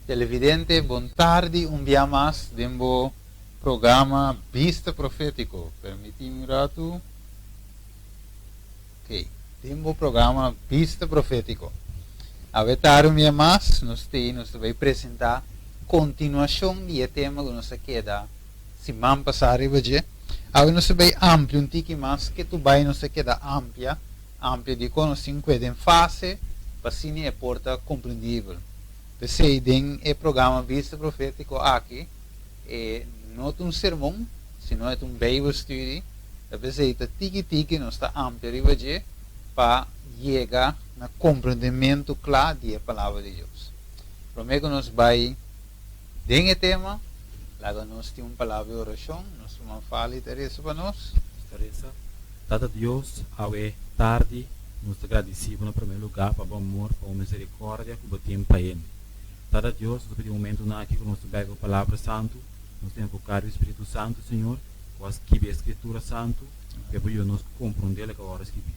Televidente, bon tardi un bia mas den bo programa Bista Profétiko. Permití mi un ratu. Ok, den bo programa Bista Profétiko. Awe tardi un bia mas nos t'ei, nos ta bai presentá kontinuashon di e tema ku nos a keda siman pasá riba dje. Awe nos ta bai amplia un tiki mas, ke tu bai nos ta keda amplia, amplia dikon nos tin kue den fase pa asina e por ta komprendibel. P'esei den e programa Bista Profétiko aki e no ta un sermon, sino e ta un Bijbelstudie. Ta p'esei ta tiki tiki nos ta amplia riba dje pa yega na komprendementu kla di e Palabra di Dios. Promé ku nos bai den e tema, laga nos tin un palabra di orashon. Nos ruman Fali ta resa pa nos. Nos ta resa, Tata Dios, awe tardi nos ta gradisí Bo na promé lugá pa Bo amor, pa Bo miserikòrdia ku Bo tin pa hende. Tata Dios, nos ta pidi momentunan aki ku nos ta bai ku Bo Palabra Santu, nos ta invoká riba Spiritu Santu, Señor, ku a skibi e Skritura Santu, pa e por yuda nos komprondé loke a wòrdu skibí.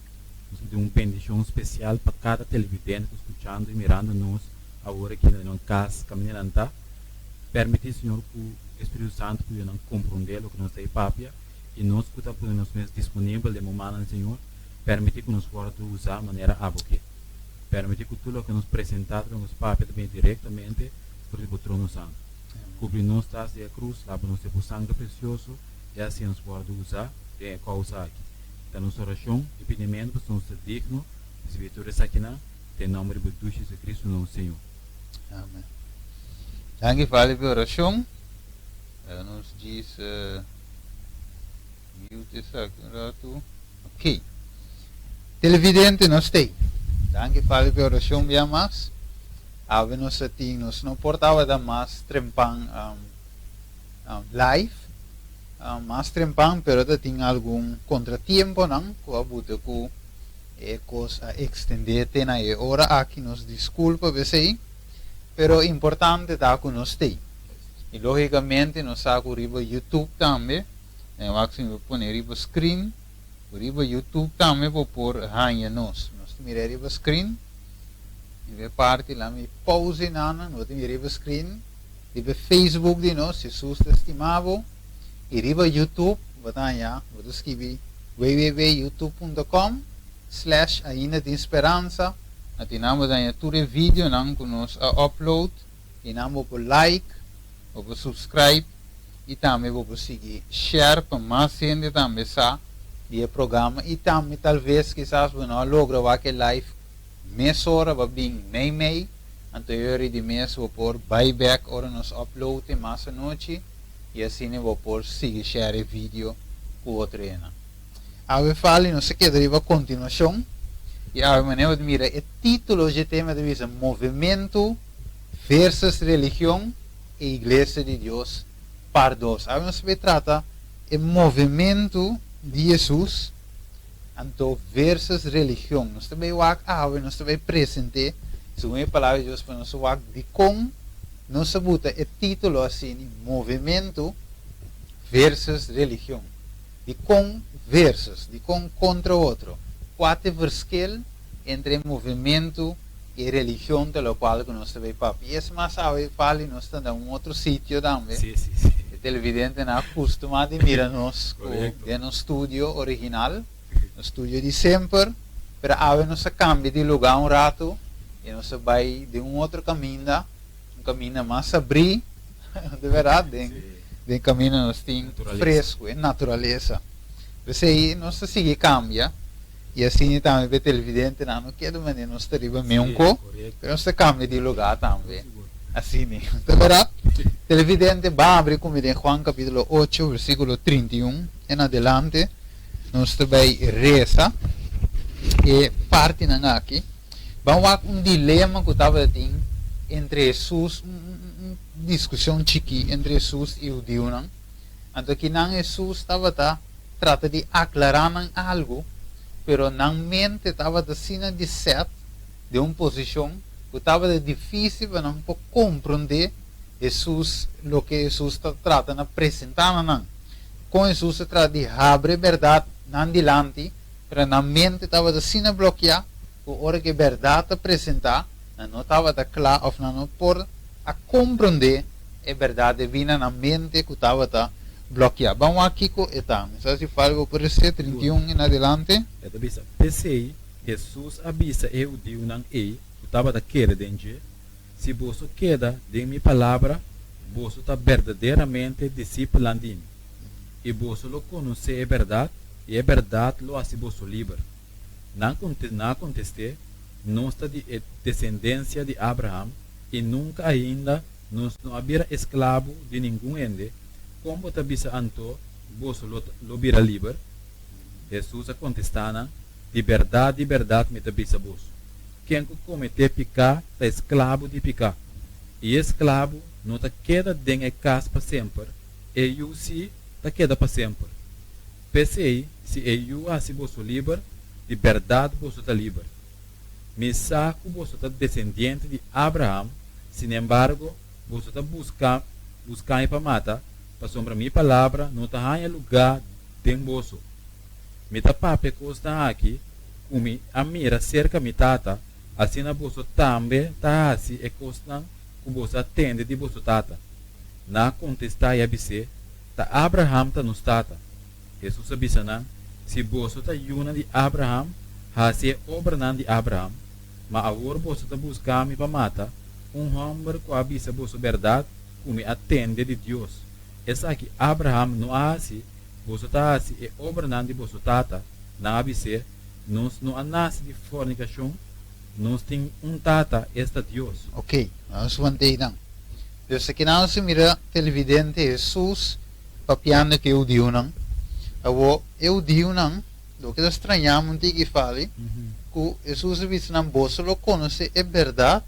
Nos ta pidi un bendishon spesial pa kada televidente ku ta skuchando i mirando nos awor aki na nan kas kaminda nan ta. Permití, Señor, ku e Spiritu Santu por yuda nan komprondé loke nos ta e papia. I nos ku ta pone nos mes disponibel den bo mannan, Señor, permití ku nos wòrdu usá manera Abo ke. Permití ku tur loke nos presentá, tur loke nos papia ta bini direktamente for di bo trono santu. Kubri nos tras di e krus, laba nos den bo sangre presioso i hasi nos wòrdu usá den e kousa aki. Ta nos orashon i pidimentu pasobra nos ta digno risibí tur esakinan den nòmber di bo dushi Jesucristo nos Señor. Amen. Danki Fali p'e orashon. Laga nos djis mute esaki un ratu. Ok. Televidente nos t'ei. Danki Fabio p'e orashon bia mas. Awe nos a tin, nos no por tabata mas trempan live, mas trempan, pero ta tin algun kontratiemponan ku a buta ku e kos a ekstendé te na e ora aki. Nos diskulpa p'esei, pero importante ta ku nos t'ei. I lógikamente nos sa ku riba YouTube tambe, den wak si mi por pone riba screen, ku riba YouTube tambe bo por haña nos. Nos ta mira riba screen, riba e parti la mi pause nan, bo ta mira riba screen, riba e Facebook di nos, Jesus ta stima bo, i riba YouTube bo ta haña, bo ta skibi www.youtube punto com slash ainda tin speransa, atinnan bo ta haña tur e videonan ku nos a upload. I nan bo por like, bo por subscribe i tambe bo por sigui share pa mas hende tambe sa di e programa i tambe talves kisas bo no a logra wak e live mesora bo a bin mei mei anto e ora di mes bo por bai bek ora nos upload e mas anochi i asina bo por sigui share e video ku otro hendenan. Awe fali nos a keda riba kontinuashon i awe manera bo ta mira e titulo dje tema ta bisa Movementu versus Religion e Iglesia di Dios part dos. Awe nos ta bay trata e movementu di Jesus anto versus religion. Nos ta bay wak awe, nos ta bay presente segun e Palabra di Dios pa nos wak dikon nos a buta e titulo asini Movementu versus Religion. Dikon versus? Dikon kontra otro? Kua ta e verschil entre e movementu i e religion ta lokual ku nos ta bay papia? I es mas awe fali nos ta na un otro sitio tambe. E televidentenan a kustumá di mira nos ku den nos studio original, nos studio di semper, pero awe nos a kambia di lugá un ratu i nos a bay den un otro kaminda. Un kaminda mas sabrí, de bèrdat, den den kaminda nos tin fresku, e naturalesa. P'esei nos ta sigui kambia i asina tambe p'e televidentenan no keda manera nos ta riba meun ko, pero nos ta kambia di lugá tambe. Asina, ta bèrdat? Televidente, ban abri ku mi den Juan kapítulo ocho, versíkulo 31 en adelante. Nos ta bai resa e partinan aki. Ban wak un dilema ku tabata tin entre Hesus, un diskushon chikí entre Hesus i hudiunan. Anto kinan Hesus tabata trata di aklará nan algu, pero nan mente tabata asina di sèt den un posishon ku tabata difísil pa nan por komprondé Hesus, loke Hesus ta trata na presentá na nan. Kon Hesus ta trata di habri e bèrdat nan dilanti, Pero nan mente tabata asina blokiá ku ora ku e bèrdat ta presentá, nan no tabata kla òf nan no por a komprondé e bèrdat debí na nan mente ku tabata blòkiá. Ban wak kiko e ta. Mi sa si Fabio bo por resé 31 en adelante. E ta bisa, P'esei, Hesus a bisa e hudiunan ei ku tabata kere den dje, Si boso keda den mi palabra, boso ta berdaderamente disipelnan di mi, i boso lo konosé e bèrdat, i e bèrdat lo hasi boso liber. Nan a kontest'é, Nos ta di e desendensia di Abraham, i nunka ainda nos no a bira esklabu di ningun hende, kon bo ta bisa anto, Boso lo bira liber? Hesus a kontestá nan, Di bèrdat, di bèrdat mi ta bisa boso, Ken ku kometé piká ta esklabu di piká. I e esklabu no ta keda den e kas pa semper, e yu sí ta keda pa semper. P'esei, si e yu hasi boso liber, di bèrdat boso ta liber. Mi sa ku boso ta desendiente di Abraham, sinembargo, boso ta buska buska mi pa mata, pasobra mi palabra no ta haña lugá den boso. Mi ta papia kosnan aki ku mi a mira serka mi Tata, asina boso tambe ta hasi e kosnan ku boso a tende di boso tata. Nan a kontestá i a bis'é, Ta Abraham ta nos tata. Hesus a bisa nan, Si boso ta yunan di Abraham, hasi e obranan di Abraham. Ma awor boso ta buska mi pa mata, un hòmber ku a bisa boso bèrdat ku mi a tende di Dios. Esaki Abraham no a hasi. Boso ta hasi e obranan di boso tata. Nan a bis'é, Nos no a nase di fornikashon, nos tin un Tata, esta Dios. Ok, nos want'é einan. Dus aki nan nos a mira televidente Hesus papiando ku e hudiunan. Awor, e hudiunan, loke ta strañá mi un tiki fali, ku Hesus a bisa nan, Boso lo konosé e bèrdat,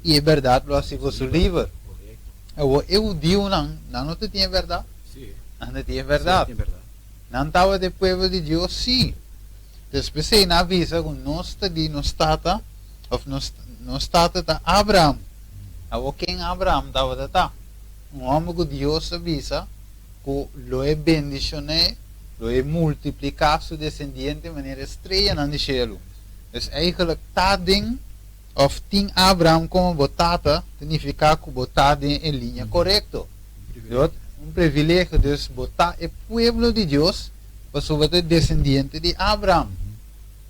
i e bèrdat lo hasi boso liber. Awor, e hudiunan, nan no ta tin e bèrdat? Nan ta tin e bèrdat. Nan tabata e pueblo di Dios? Sí. Despues ei nan a bisa ku nos ta di nos tata, òf nos nos tata ta Abraham. Awor ken Abraham tabata ta? Un hòmber ku Dios a bisa ku lo e bendishon'é, lo e multipliká su desendiente manera e streanan di shelu. Dus eigentlik ta den òf tin Abraham komo bo tata ta nifiká ku bo ta den e liña korekto. Un privilegio. Dus bo ta e pueblo di Dios pasobra bo ta e desendiente di Abraham.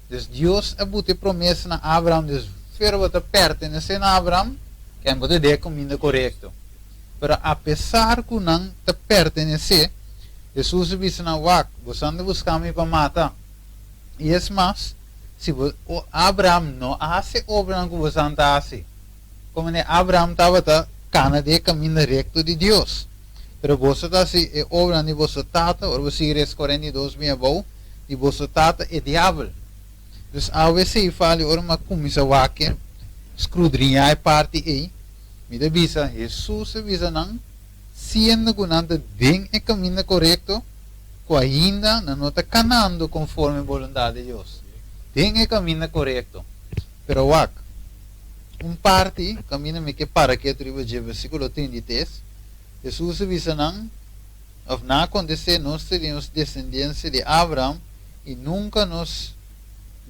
Dus Dios a buta e promesa na Abraham, dus pero bo ta pertenesé na Abraham, ken bo ta den e kaminda korekto. Pero apesar ku nan ta pertenesé, Hesus a bisa nan, Wak, boso anda buska mi pa mata. I es mas, si bo, Abraham no a hasi e obranan ku boso ta hasi. Komo ne Abraham tabata kana den e kaminda rekto di Dios. Pero boso ta hasi e obranan di boso tata, ora bo sigui res 42 bin abou, di boso tata e diabel. Dus awe esei fali ora mi a kuminsá wak e skrudriñá e parti ei, mi ta bisa, Hesus a bisa nan, siendo ku nan ta den e kaminda korekto, ku ainda nan no ta kanando konforme boluntat di Dios. Den e kaminda korekto. Pero wak, un parti kaminda mi ke para ketu riba dje versíkulo 33, Hesus a bisa nan, òf nan a kontest'é, Nos ta di nos desendensia di Abraham i nunka nos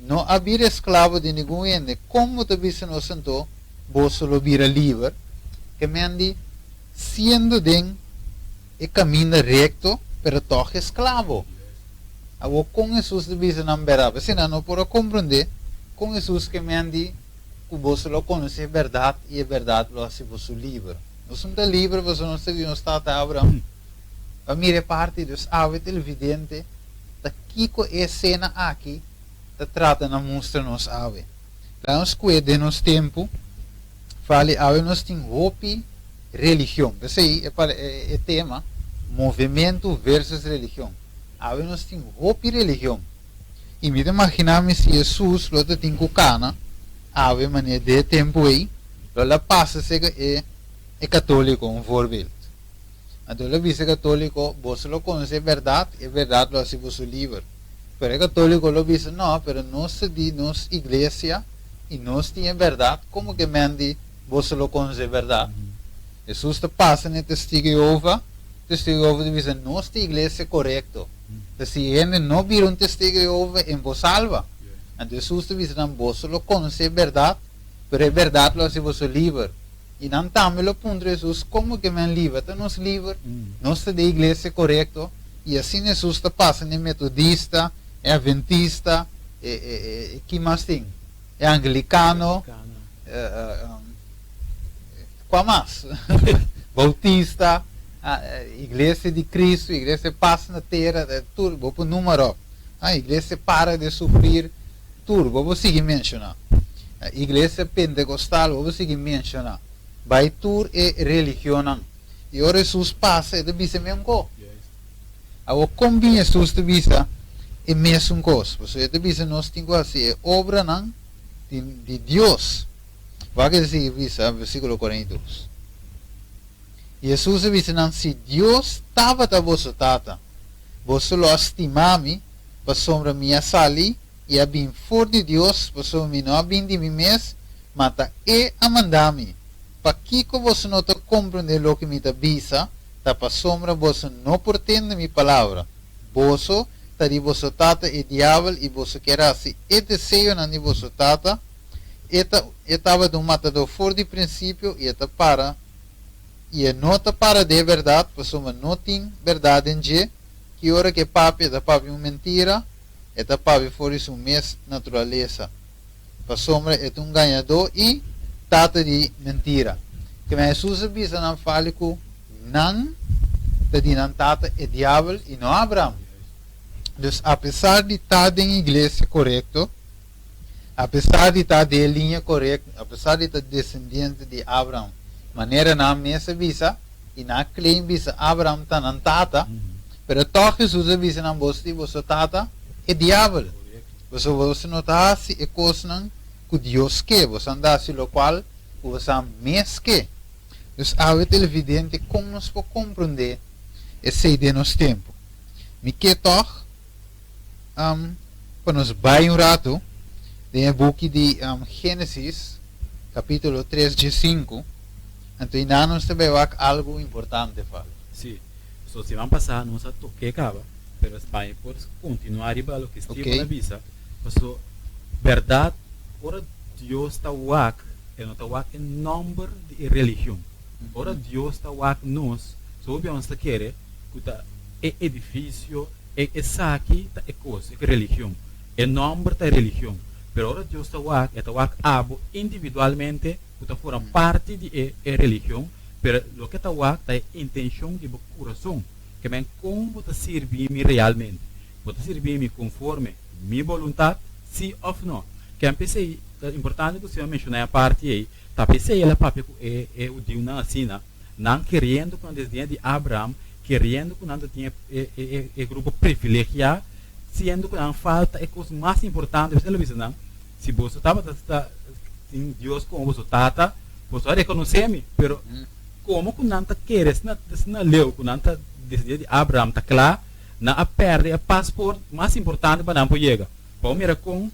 no a bira esklabo di ningun hende. Kon bo ta bisa nos anto, Boso lo bira liber? Ke men di, siendo den e kaminda rekto, pero tòg esklabo. Awor kon Hesus ta bisa nan bèrdat? P'esei nan no por a komprondé kon Hesus ke men di ku boso lo konosé e bèrdat i e bèrdat lo hasi boso liber. Nos no ta liber pasobra nos ta di nos tata Abraham. Pa mira e parti dus awe televidente ta kiko e esena aki ta trata na mustra nos awe. Laga nos kue den nos tempu fali awe nos tin hopi religion. P'esei e tema movementu versus religion. Awe nos tin hopi religion. I mi ta imaginá mi si Hesus lo ta tin ku kana awe manera den e tempu ei, lo el a pasa serka e e katóliko, un voorbeeld. Anto el a bisa e katóliko, Boso lo konosé e bèrdat, i e bèrdat lo hasi boso liber. Pero e katóliko lo bisa, No, pero nos ta di nos iglesia i nos tin e bèrdat, komo ke men di boso lo konosé e bèrdat? Hesus ta pasa na e Testigu Jehova, Testigu Jehova ta bisa, Nos ta iglesia korekto. Ta si hende no bira un Testigu Jehova, e bo salba. Anto Hesus ta bisa nan, Boso lo konosé e bèrdat, pero e bèrdat lo hasi boso liber. I nan tambe lo puntra Hesus, Kon bo ke men liber? Ta nos liber? Nos ta den iglesia korekto? I asina Hesus ta pasa na e metodista, e adventista, e, e, e, ki mas tin? E anglikano, kua mas? Bautista, iglesia di Kristu, iglesia Pas na Tera, tur, bo por numa ròp. Iglesia Para de Sufrir, tur, bo por sigui menshoná. Iglesia Pentekostal, bo por sigui menshoná. Bai tur e religionnan. I ora Hesus pasa, e ta bisa e mesun kos. Awor, kon bin Hesus ta bisa e mesun kos? Pasobra e ta bisa nos tin ku hasi e obranan di di Dios. Wak e ta sigui bisa, versíkulo 42. I Hesus a bisa nan, Si Dios tabata boso Tata, boso lo a stima mi, pasobra mi a sali i a bin for di Dios, pasobra mi no a bin di mi mes, ma ta E a manda mi. Pakiko boso no ta komprendé loke mi ta bisa? Ta pasobra boso no por tende mi palabra. Boso ta di boso tata e diabel i boso kier hasi e deseonan di boso tata. E ta e tabata un matadó for di prinsipio i e ta para i e no ta para den e bèrdat pasobra no tin bèrdat den dje. Ki ora ku e papia e ta papia un mentira, e ta papia for di su mes naturalesa. Pasobra e ta un gañadó i tata di mentira. Keme Hesus a bisa nan fali ku nan ta di nan tata e diabel i no Abraham. Dus apesar di ta den iglesia korekto, apesar di ta den e liña korekto, apesar di ta desendiente di Abraham, manera nan mes a bisa i nan a claim bisa Abraham ta nan tata, pero tòg Hesus a bisa nan boso di boso tata e diabel. Pasobra boso no ta hasi e kosnan ku Dios ke, boso anda hasi lokual ku boso mes ke. Dus awe televidente kon nos por komprondé esei den nos tempu? Mi ke tòg pa nos bai un ratu den e buki di Génesis kapítulo tres dje sinku, anto einan nos ta bai wak algu importante fal. Sí, so siman pasá nos a tok'é kaba. Pero Spaña por continua riba loke Steven a bisa, paso berdad ora Dios ta wak, e no ta wak e nomber di e religion. Ora Dios ta wak nos, so hopi nos ta kere cu ta e edificio, e esaki ta e cos, e religion, e nomber ta e religion. Pero ora Dios ta wak, e ta wak abo individualmente cu ta forma parti di e religion, pero loke ta wak ta e intencion di bo curason. Ke men kon bo ta sirbi mi realmente? Bo ta sirbi mi konforme mi boluntat, sí òf nò? Ken p'esei ta importante ku Señor menshoná e parti ei, ta p'esei el a papia ku e e hudiunan asina, nan keriendo ku nan desdiña di Abraham, keriendo ku nan ta tin e e e grupo privilegiá, siendo ku nan falta e kos mas importante. P'esei el a bisa nan, Si boso tabata ta tin Dios komo boso Tata, boso a rekonosé mi. Pero komo ku nan ta kere asina asina leu ku nan ta descendiente di Abraham ta kla, nan a pèrdè e pasport mas importante pa nan por yega. Pa bo mira kon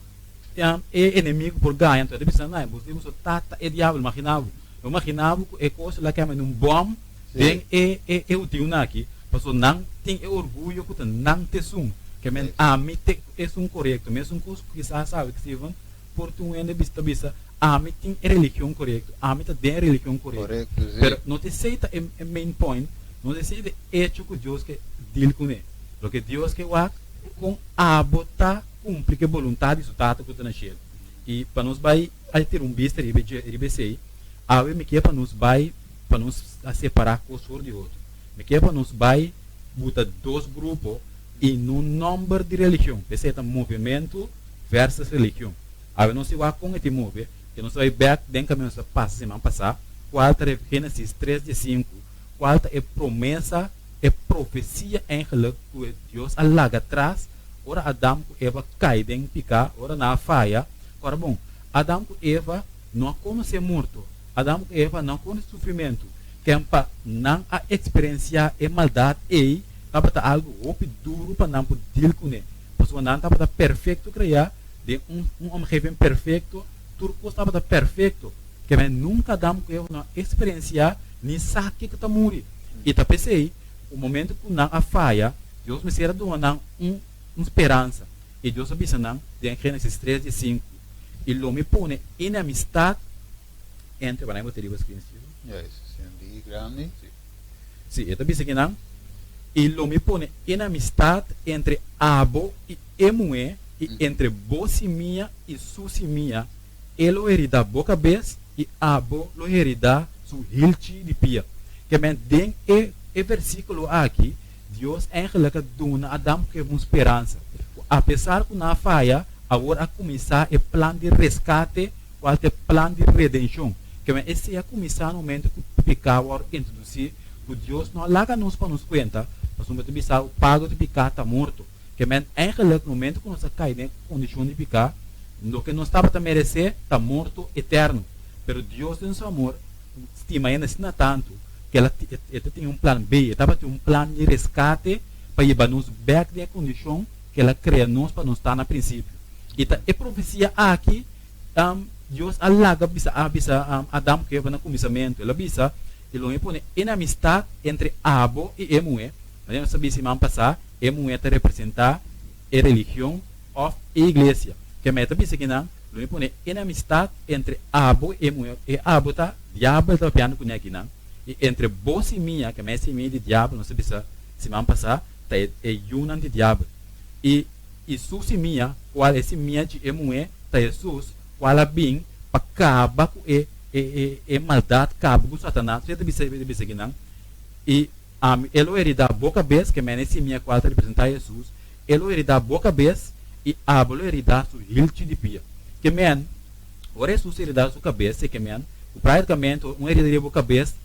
e enemigu por gaña, anto e ta bisa nan, Boso tin boso tata e diabel. Imaginá bo, bo imaginá bo ku e kos la kema en un bòm den e e e hudiunan aki, pasobra nan tin e orguyo ku ta nan t'esun, ke men ami te esun korekto. Mesun kos ku kisas awe Steven por tin un hende ta bisa, Ami tin e religion korekto, ami ta den e religion korekto. Korekto, si. Pero no ta esei ta e e main point, no ta esei ta e echo ku Dios ke deal kuné. Loke Dios ke wak, kon abo ta kumpli ku e boluntat di su Tata ku ta na shelu. I pa nos bai a tira un bista riba dje riba esei, awe mi ke pa nos bai pa nos a separá kos for di otro. Mi ke pa nos bai buta dos grupo i no nòmber di religion. P'esei ta movementu versus religion. Awe nos si wak kon e tin move, ke nos ta bai bèk den kaminda nos a pasa siman pasá, kual ta Génesis tres die sinku, kual ta e promesa, e profesia eigenlik ku e Dios a laga tras ora Adam ku Eva kai den piká, ora nan a faya. Ora bon, Adam ku Eva no a konosé morto, Adam ku Eva no a konosé sufrimentu. Ken pa nan a eksperensiá e maldat ei tabata algu hopi duru pa nan por dil kuné, pasobra nan tabata perfekto kreá den un un omgeving perfekto, tur kos tabata perfekto. Keme nunka Adam ku Eva no a eksperensiá ni sa kiko ta muri. I ta p'esei ku momentu ku nan a faya, Dios mester a duna nan un un speransa. I Dios a bisa nan den Génesis tres di sinku, I lo mi pone enemistat entre, Wanneer bo ta riba screen, Steven? Juist, di grandi. Si, e ta bisa akinan. I lo mi pone enemistat entre abo i e muhé, i entre bo simia i su simia, e lo heridá bo kabes i abo lo heridá su hilchi di pia. Ke men den e e versíkulo aki, Dios eigenlijk a duna Adam ku Eva un speransa, ku apesar ku nan a faya, awor a kuminsá e plan di reskate, kual ta e plan di redenshon. Ke men esei a kuminsá na momento ku piká wòrdu introdusí, ku Dios no a laga nos pa nos kuenta, pasobra ta bisa ku pago di piká ta morto. Ke men eigenlijk na momento ku nos a kai den e kondishon di piká, loke nos tabata meresé ta morto eterno. Pero Dios den su amor stima hende asina tantu ku el a e ta tin un plan B, e tabatin un plan di reskate pa yeba nos bèk den e kondishon ku el a krea nos pa nos ta na prinsipio. I ta e profesia aki Dios a laga bisa a bisa Adam ku Eva na kuminsamentu. El a bisa, I lo mi pone enemistat entre abo i e muhé. Manera nos a bisa siman pasá, e muhé ta representá e religion òf e iglesia. Keme e ta bisa kinan, Lo mi pone enemistat entre abo i e muhé. E abo ta diabel ta papiando kuné akinan. I entre bo simia, keme e simia di diabel nos a bisa siman pasá, ta e yunan di diabel. I I su simia, kual e simia dje e muhé ta Hesus, kual a bin pa kaba ku e e e e maldat, kaba ku Satanas. Fe ta bisa e bisa kinan, I ami, e lo heridá bo kabes, ke mene e simia kual ta representá Hesus, e lo heridá bo kabes, i abo lo heridá su hilchi di pia. Ke men, ora Hesus heridá su kabes, e ke men, ku práktikamente un herida riba bo kabes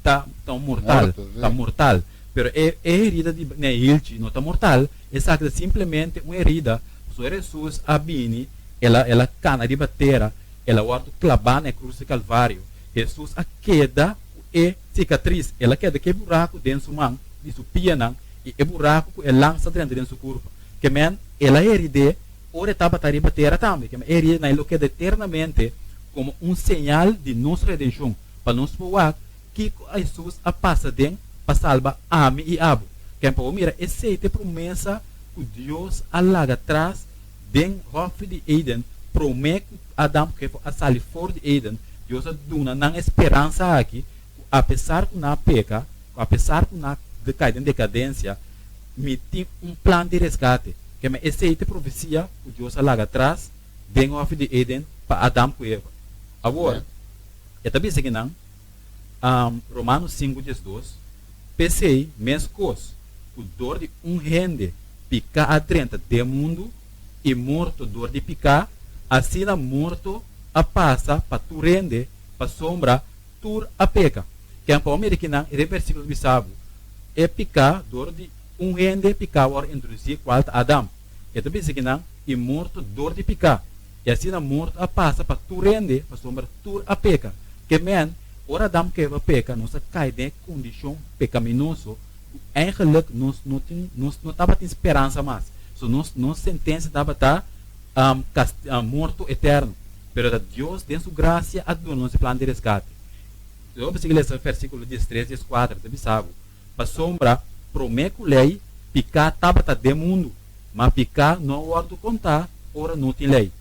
ta ta un mortal, ta mortal. Pero e e herida di na e hilchi no ta mortal. Esaki ta simplemente un herida, pasobra Hesus a bini, el a el a kana riba tera, el a wòrdu klabá na e krus di Kalvario. Hesus a keda ku e sikatris, el a keda ku e buraku den su man di su pianan i e buraku ku e lansa drenta den su kurpa. Ke men, el a herid'é ora e tabata riba tera tambe. Ke men, e heridanan lo keda eternamente komo un señal di nos redenshon, pa nos por wak Kiko Hesus a pasa den pa salba ami i abo? Ken pa bo mira esei ta e promesa ku Dios a laga tras den Hòfi di Eden promé ku Adam ku Eva a sali for di Eden. Dios a duna nan e speransa aki ku apesar ku nan a peka, ku apesar ku nan a kai den dekadensia, mi tin un plan di reskate. Keme esei ta e profesia ku Dios a laga tras den Hòfi di Eden pa Adam ku Eva. Awor, e ta bisa kinan. Romanos sinku 12, P'esei, meskos ku dor di un hende piká a drenta den mundu, i morto dor di piká, asina morto a pasa pa tur hende, pasobra tur a peka. Ken por mira kinan e den versíkulo ta bisa bo, E piká dor di un hende piká wòrdu introdusí, kual ta Adam. E ta bisa kinan, i morto dor di piká. I asina morto a pasa pa tur hende, pasobra tur a peka. Ke men, ora Adam ku Eva peka, nos a kai den e kondishon pekaminoso ku eigenlik nos no tin, nos no tabatin speransa mas. So nos, nos sentensia tabata morto eterno. Pero ta Dios den su grasia a duna nos e plan di reskate. Lo bo sigui lesa versíkulo 13, 14, ta bisa bo, Pasobra promé ku lei, piká tabata den mundu, ma piká no a wòrdu kontá ora no tin lei.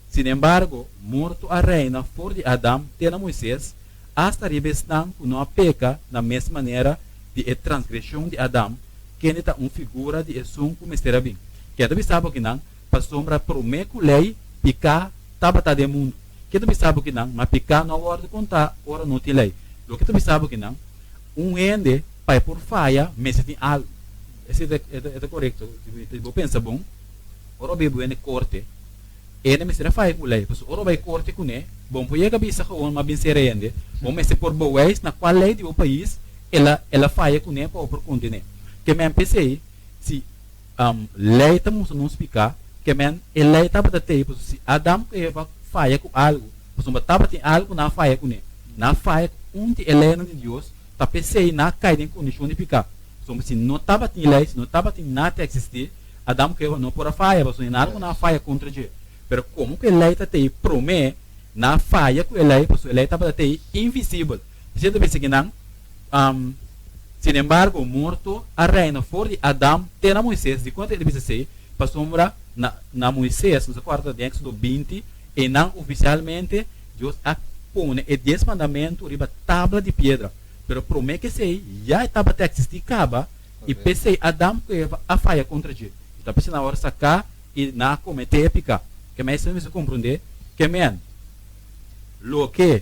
Sinembargo, morto a reina for di Adam te na Moises, asta riba esnan ku no a peka na mes manera di e transgreshon di Adam, kende ta un figura di esun ku mester a bin. Ke ta bisa bo kinan? Pasobra promé ku lei, piká tabata den mundu. Ke ta bisa bo kinan? Ma piká no a wòrdu kontá ora no tin lei. Loke ta bisa bo kinan? Un hende pa e por faya mester tin algu. Esei ta e ta korekto. Si bo pensa bon, ora bo bai bu hende korte, e hende mester a faya ku lei. Pasobra ora bo bai korte kuné, bo no por yega bisa gewoon m'a bin sera e hende. Bo mester por bewijs na kua lei di bo pais el a el a faya kuné pa bo por kondené. Ke men p'esei si lei ta mustra nos piká, ke men e lei tabata tei pasobra si Adam ku Eva faya ku algu, pasobra tabatin algu ku nan a faya kuné. Nan a faya ku un di e leinan di Dios, ta p'esei nan a kai den kondishon di piká. Pasobra si no tabatin lei, si no tabatin nada ta eksistí, Adam ku Eva no por a faya, pasobra no nada ku nan a faya kontra dje. Pero komo ku e lei ta tei promé, nan a faya ku e lei, pasobra e lei tabata tei invisibel. P'esei ta bisa ku nan, Sinembargo, morto a reina for di Adam te na Moises. Dikon ta e ta bisa esei? Pasobra na Moises, nos a kòrda den Éksodo 20, einan ofisialmente Dios a. pone e Dies Mandamentu riba tabla di piedra. Pero promé ku esei, ya e tabata eksistí kaba, i p'esei Adam ku Eva a faya kontra dje. I ta p'esei nan a wòrdu saká i nan a kometé e piká. Ke men esei mester komprondé ke men loke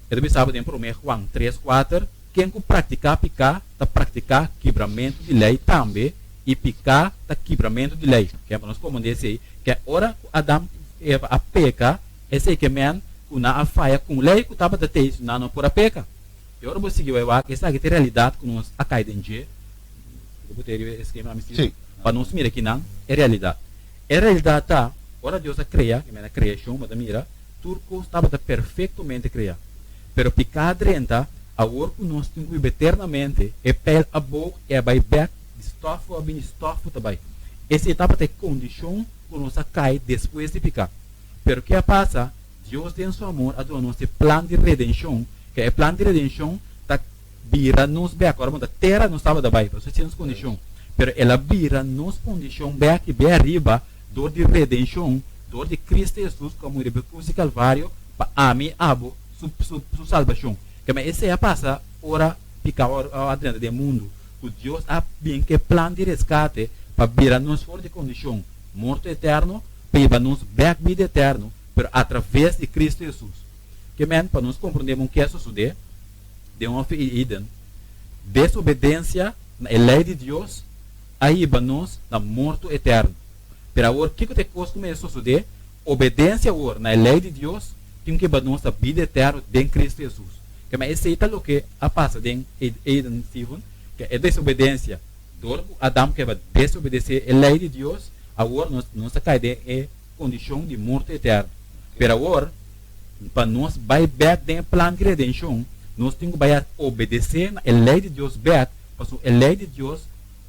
e ta bisa bo den Promé Juan tres, kuater, Ken ku praktiká piká ta praktiká kibramentu di lei tambe, i piká ta kibramentu di lei. Ke pa nos komprondé esei, ke ora ku Adam ku Eva a peka, esei ke men ku nan a faya ku un lei ku tabata tei, si nan no por a peka. I ora bo sigui bai wak, esaki ta e realidat ku nos a kai den dje. Bo por tei riba e skema, mi Steven? Pa nos mira kinan e realidat. E realidat ta, ora Dios a krea, ke men a kreashon, bo ta mira, tur kos tabata perfektomente kreá. Pero piká a drenta, awor ku nos tin ku biba eternamente, e pèl a boog i a bai bèk di stòf ku a bini stòf ku ta bai. Esei tabata e kondishon ku nos a kai despues di piká. Pero ke a pasa? Dios den su amor a duna nos e plan di redenshon, ke e plan di redenshon ta bira nos bèk. Ora bo ta tera nos tabata bai, pasobra esei nos kondishon. Pero el a bira nos kondishon bèk i bai ariba dor di redenshon, dor di Cristo Hesus ku a muri riba e krus di Kalvario pa ami i abo su su salbashon. Kema esei a pasa ora piká a drenta den mundu, ku Dios a bin ku e plan di reskate pa bira nos for di kondishon morto eterno pa hiba nos bèk bida eterno, pero atraves di Cristo Hesus. Ke men pa nos komprondé bon ke a sosodé den Hof di Eden, desobedensia na e lei di Dios a hiba nos na morto eterno. Pero awor kiko ta e kos ku mester sosodé? Obedensia awor na e lei di Dios tin ku hiba nos na bida eterno den Cristo Hesus. Ke men esei ta loke a pasa den Eden, Steven, ke e desobedensia dor ku Adam keba desobedesé e lei di Dios, awor nos nos a kai den e kondishon di morto eterno. Pero awor, pa nos bai bèk den e plan di redenshon, nos tin ku bai a obedesé na e lei di Dios bèk, pasobra e lei di Dios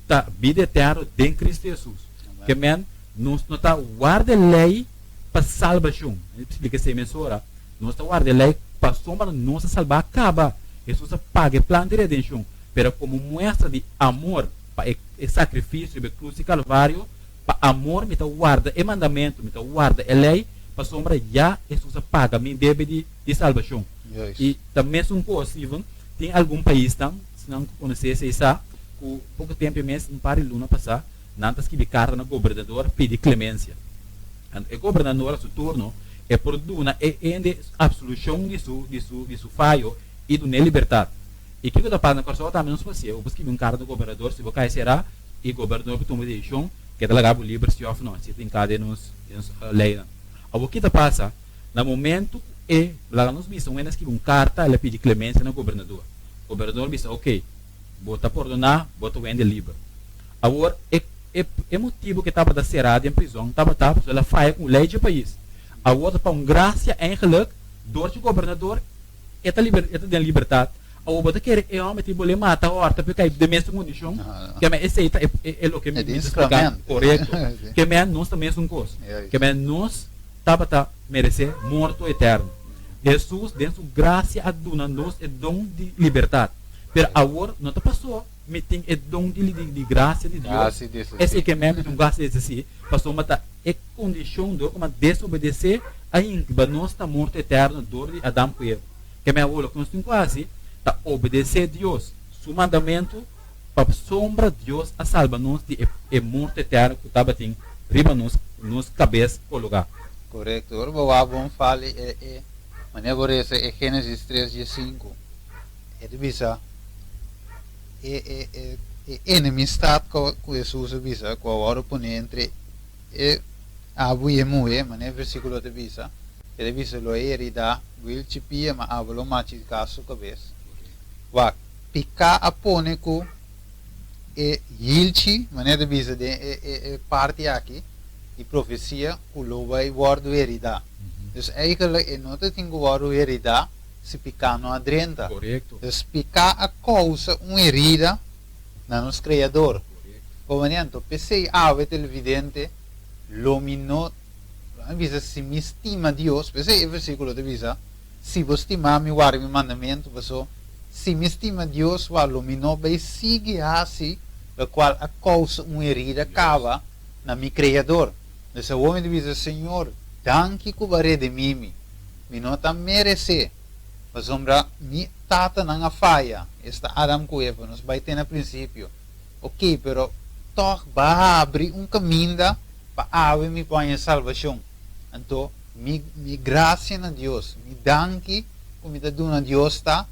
ta bida eterno den Cristo Hesus. Ke men, nos no ta warda e lei pa salbashon. Mi ta splika esei mesora. Nos ta warda e lei pasobra nos a salbá kaba. Hesus a paga e plan di redenshon. Pero komo muestra di amor pa e sakrifisio riba e krus di Kalvario, pa amor mi ta warda e mandamentu, mi ta warda e lei, pasobra ya Hesus a paga mi debe di di salbashon. I ta mesun kos, Steven, tin algun paisnan, si nan konosé esei sa, ku poko tempu mes, un par di luna pasá, nan ta skibi karta na gobernador pidi klemensia. Anto e gobernador a su turno e por duna e hende apsolushon di su di su di su fayo i dun'é libertat. I kiko ta pasa na Kòrsou tambe nos por hasié, bo por skibi un karta na gobernador si bo kai será i gobernador por tuma desishon ke ta laga bo liber si òf no, si ta hinká den nos leinan. Awor ki ta pasa na momentu ku e laga nos bisa un hende a skibi un karta el a pidi klemensia na gobernador, gobernador bisa oke bo ta pordoná bo ta wende liber. Awor e e motibu ku e tabata será den prizòn tabata pasobra el a faya ku un lei dje pais. Awor ta pa un grasia eigenlik dor dje gobernador E ta liber, e ta den libertat. Awor bo ta kere e hòmber tin bolé mata hòrta p'e kai den mesun kondishon? Ke men esei ta e e loke mi ta splika korekto. Ke men nos ta mesun kos. Ke men nos tabata meresé morto eterno. Hesus den su grasia a duna nos e don di libertat. Pero awor no ta pasó mi tin e don di di grasia di Dios, esei ke men mi tin un grasia di esei, pasobra ta e kondishon dor ku mi a desobedesé a hinba nos na morto eterno dor di Adam ku Eva. Ke mi awor loke nos tin ku hasi ta obedesé Dios su mandamentu pasobra Dios a salba nos di e morto eterno ku tabatin riba nos nos kabes kologá. Korekto. Ora bo wak bon fali e e manera bo resa e Génesis tres diesinku e ta bisa e e e e enemistat ku Hesus a bisa ku a wòrdu pone entre E abo i e muhé, manera e versíkulo ta bisa, e ta bisa lo e heridá wil chipia, ma abo lo machiká su kabes. Wak, piká a pone ku e hilchi, manera ta bisa den e e parti aki di profesia, ku lo bai wòrdu heridá. Dus eigentlik e no ta tin ku wòrdu heridá si piká no a drenta. Dus piká a kousa un herida na nos Kreador. Bo manera anto, p'esei awe televidente, lo mi no a bisa si mi stima Dios, p'esei e versíkulo ta bisa, Si bo stima mi, warda mi mandamentu, paso si mi stima Dios, wak lo mi no bai sigui hasi lokual a kousa un herida kaba na mi Kreador. Entonces awor mi ta bisa, Señor, danki ku bo a redimí mi. Mi no ta meresé, pasobra mi tatanan a faya, esta Adam ku Eva, nos bai te na prinsipio. Oké, pero tòg Bo a habri un kaminda pa awe mi por haña salbashon. Anto, mi mi grasia na Dios, mi danki ku mi ta duna Dios ta,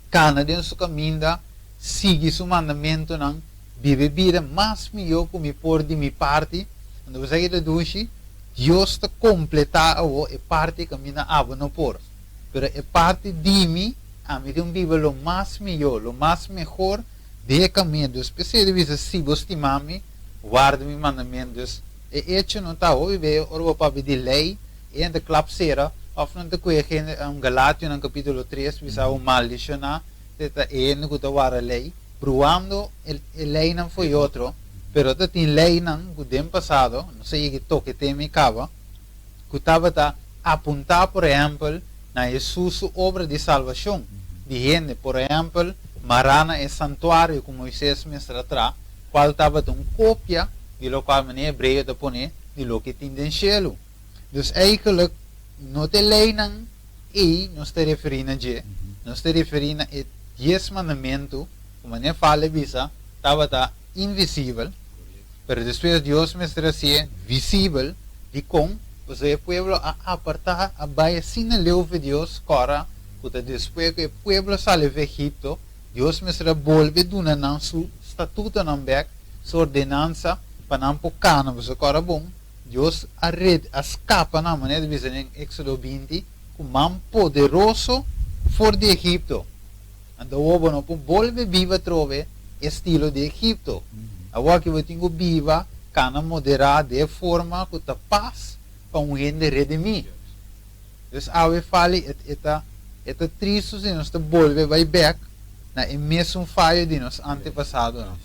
kana den su kaminda, sigui su mandamentunan, biba e bida mas mihó ku mi por di mi parti. Anto bo sa ki ta dushi? Dios ta kompletá awor e parti kaminda abo no por. Pero e parti di mi, ami tin un biba lo mas mihó, lo mas mehor den e kaminda. Dus p'esei ta bisa, Si bo stima mi, warda mi mandamentu. Dus e echo no ta hopi be ora bo papia di lei, e hende ta klap sera, òf nan ta kue hende, Galationan kapítulo tres bisa bo maldishoná te ta e hende ku ta warda lei, bruando e leinan fo'i otro, pero ta tin leinan ku den pasado, nos a yega toke tema i kaba, ku tabata apuntá por ehèmpel na Hesus su obra di salbashon di hende, por ehèmpel mará na e santuario ku Moises mester a traha, kual tabata un kopia di lokual manera hebreo ta pone di loke tin den shelu. Dus eigenlijk no ta e leinan ei nos ta referí na dje, nos ta referí na e dies mandamentu ku manera Fale bisa tabata invisibel, pero despues Dios mester hasié visibel. Dikon? Pasobra e pueblo a apartá, a bai asina leu for Dios, kòrda ku ta despues ku e pueblo a sali for Egipto, Dios mester a bolbe duna nan su statutonan bèk, su ordenansa, pa nan por kana. Pasobra kòrda bon, Dios a red, a skapa nan, manera ta bisa den Éksodo 20, ku man poderoso for di Egipto. Anto awor bo no por bolbe biba atrobe e stilo di Egipto. Awor aki bo tin ku biba kana moderá den e forma ku ta pas pa un hende redimí. Dus awe fali e ta e ta tristu si nos ta bolbe bai bèk na e mesun fayo di nos antepasadonan.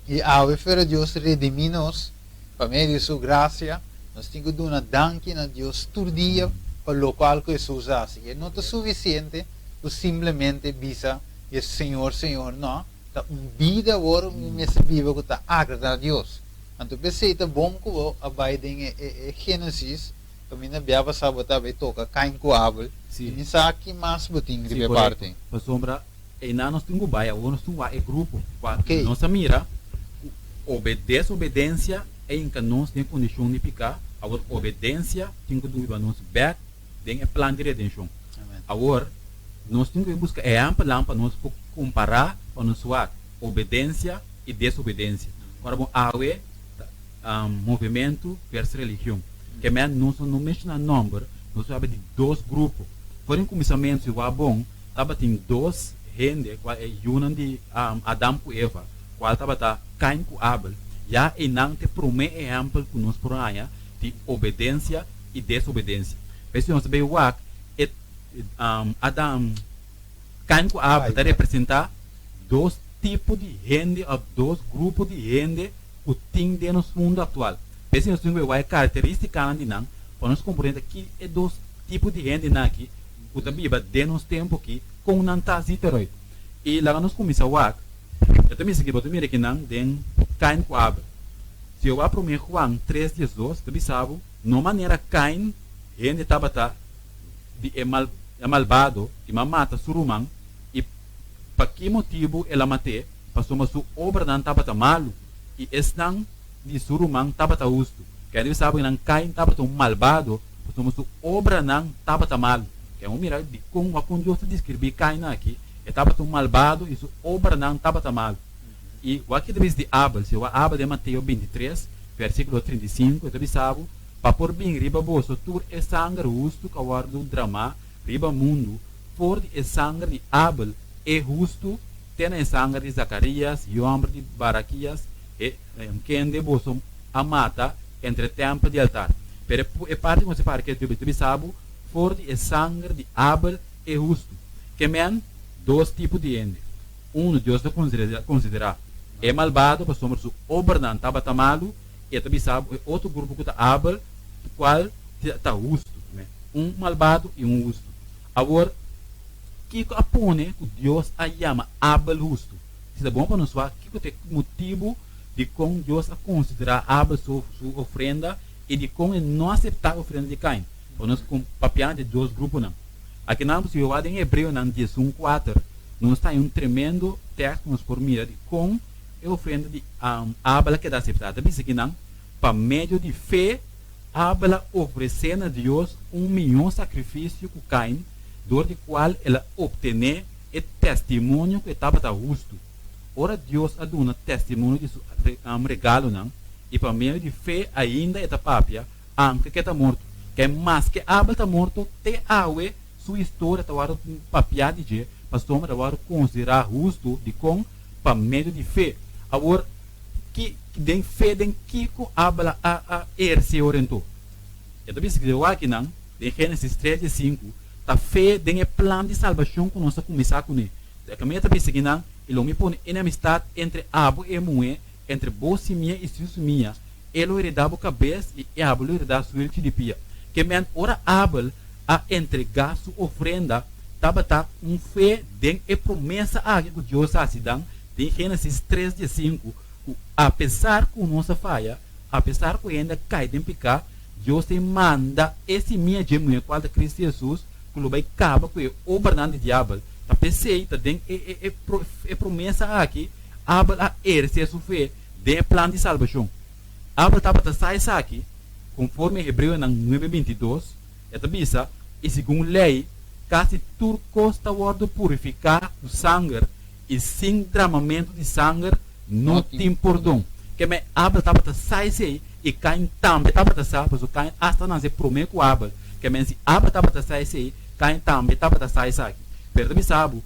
I awe fuera Dios redimí nos pa medio di su grasia, nos tin ku duna danki na Dios tur dia pa lokual ku Hesus a hasi. E no ta sufisiente ku simplemente bisa e Señor, Señor. No, ta un bida awor mi mester biba ku ta agradá Dios. Anto p'esei ta bon ku bo a bai den e Génesis, kaminda bia pasá bo ta bai toka Kain ku Abel, i mi sa ki mas bo tin riba e parti. Pasobra Einan nos tin ku bai awor nos tin wak e grupo kua nos a mira ku desobedensia a hinka nos den e kondishon di piká, awor obedensia tin ku duba nos bèk den e plan di redenshon. Awor nos tin ku bai buska ehèmpelnan pa nos por kompará pa nos wak obedensia i desobedensia. Ora bo awe ta movementu versus religion. Ke men nos no menshoná nòmber, nos ta papia di dos grupo. For den kuminsamentu si wak bon. Tabatin dos hende, kual e yunan di Adam ku Eva, kual tabata Kain ku Abel. Ya einan ta e promé ehèmpel ku nos por haña di obedensia i desobedensia. P'esei nos ta bay wak e Adam, Kain ku Abel ta representá dos tipo di hende òf dos grupo di hende ku tin den nos mundu aktual. P'esei nos tin ku bay wak e karakterístikanan di nan pa nos komprendé ki e dos tipo di hendenan aki ku ta biba den nos tempu aki, kon nan ta hasi teroit. I laga nos kuminsá wak, e ta mester ki bo ta mira kinan den Kain ku Abel. Si bo wak promé Juan tres 12, ta bisa bo, No manera Kain hende tabata di e mal e malbado i ma mata su ruman, i pa ki motibu el a mat'é? Pasobra su obranan tabata malu, i esnan di su ruman tabata hustu. Kende bisa bo kinan Kain tabata un malbado Pasobra su obranan tabata malu. Ke bo mira dikon wak kon Dios ta deskribí Kain aki, e tabata un malbado i su obranan tabata malu. I wak ke ta bisa di Abel, si wak Abel den Mateo 23, versíkulo 35, e ta bisa bo, Pa por bin riba boso tur e sanger hustu ku a wòrdu dramá riba mundu, for di e sanger di Abel, e hustu, te na e sanger di Zakarias, yu hòmber di Barakias, e kende boso a mata entre tèmpel di altar. Pero e parti ku nos ta para ke ta bisa bo for di e sanger di Abel e hustu. Ke men dos tipo di hende. Unu Dios ta konsiderá e malbado pasobra su obranan tabata malu, i e ta bisa bo e otro grupo ku ta Abel kual ta hustu. Un malbado i un hustu. Awor, kiko a pone ku Dios a yama Abel hustu? Si ta bon pa nos wak kiko ta e motibu Dikon Dios a konsiderá Abel su ofrenda i dikon e no aseptá e ofrenda di Kain? Pa nos papia di dos gruponan. Akinan si bo den Hebreonan 11:4, nos ta un tremendo teksto nos por mira di kon e ofrenda di Abel a keda aseptá. Ta bisa akinan, pa medio di fe Abel a ofresé na Dios un mihó sakrifisio ku Kain, dor di kual el a optené e testimonio ku e tabata hustu. Ora Dios a duna testimonio di su regalonan, i pa medio di fe ainda e ta papia, anke ku e ta morto. Ke maske Abel ta morto, te awe su historia ta wòrdu papiá di dje, pasobra ta wòrdu konsiderá hustu. Dikon? Pa medio di fe. Awor, ki den fe den kiko Abel a a ehersé ora enton? E ta bisa ku akinan den Génesis 3:5 ta fe den e plan di salbashon ku nos a kuminsá kuné. E kaminda ta bisa kinan, I lo mi pone enemistat entre abo i e muhé, entre bo simia i su simia, e lo heredá bo kabes i abo lo heredá su hilchi di pia. Ke men ora Abel a entregá su ofrenda, tabata un fe den e promesa aki ku Dios a hasi dan den Génesis 3:15, ku apesar ku nos a faya, apesar ku hende a kai den piká, Dios ta manda e simia dje muhé, kual ta Kristu Hesus, ku lo bai kaba ku e obranan di diabel. Ta p'esei ta den e promesa aki Abel a ehersé su fe den e plan di salbashon. Abel tabata sa esaki, konforme Hebreonan 9:22, e ta bisa, I segun lei, kasi tur kos ta wòrdu purifiká ku sanger, i sin dramamentu di sanger no tin pordon. Keme Abel tabata sa esei, i Kain tambe tabata sa, pasobra Kain asta nase promé ku Abel. Keme si Abel tabata sa esei, Kain tambe tabata sa esaki. Pero ta bisa bo,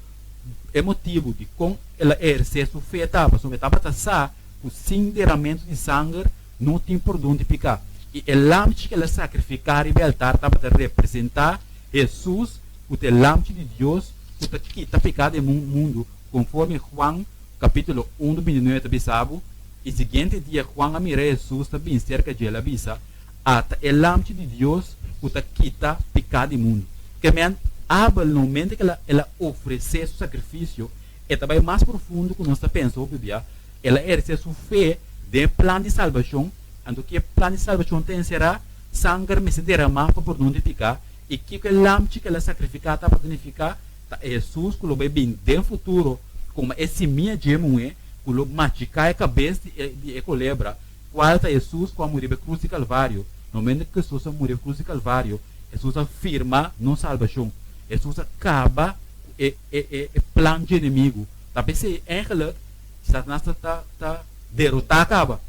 e motibu dikon el a ehersé su fe ta pasobra e tabata sa ku sin deramentu di sanger no tin pordon di piká. I e lamchi ku el a sakrifiká riba e altar tabata representá Hesus, ku ta e Lamchi di Dios ku ta kita piká di e mundu, konforme Juan kapítulo 1, 29 ta bisa bo. I siguiente dia Juan a mira Hesus ta bin serka dje, el a bisa, Ata e Lamchi di Dios ku ta kita piká di mundu. Ke men, Abel, no mente ku el a ofresé su sakrifisio, e ta bai mas profundo ku nos ta pensa hopi bia. El a ehersé su fe den e plan di salbashon. Anto ki e plan di salbashon ta enserá? Sanger mester deramá pa pordon di piká. I kiko e lamchi ku el a sakrifiká tabata nifiká? Ta e Hesus ku lo bai bin den futuro komo e simia dje muhé ku lo machiká e kabes di e kolebra, kual ta Hesus ku a muri riba e krus di Kalvario. Na momento ku Hesus a muri riba e krus di Kalvario, Hesus a firma nos salbashon. Hesus a kaba ku e e plan dje enemigu. Ta p'esei eigenlijk Satanas ta ta derotá kaba.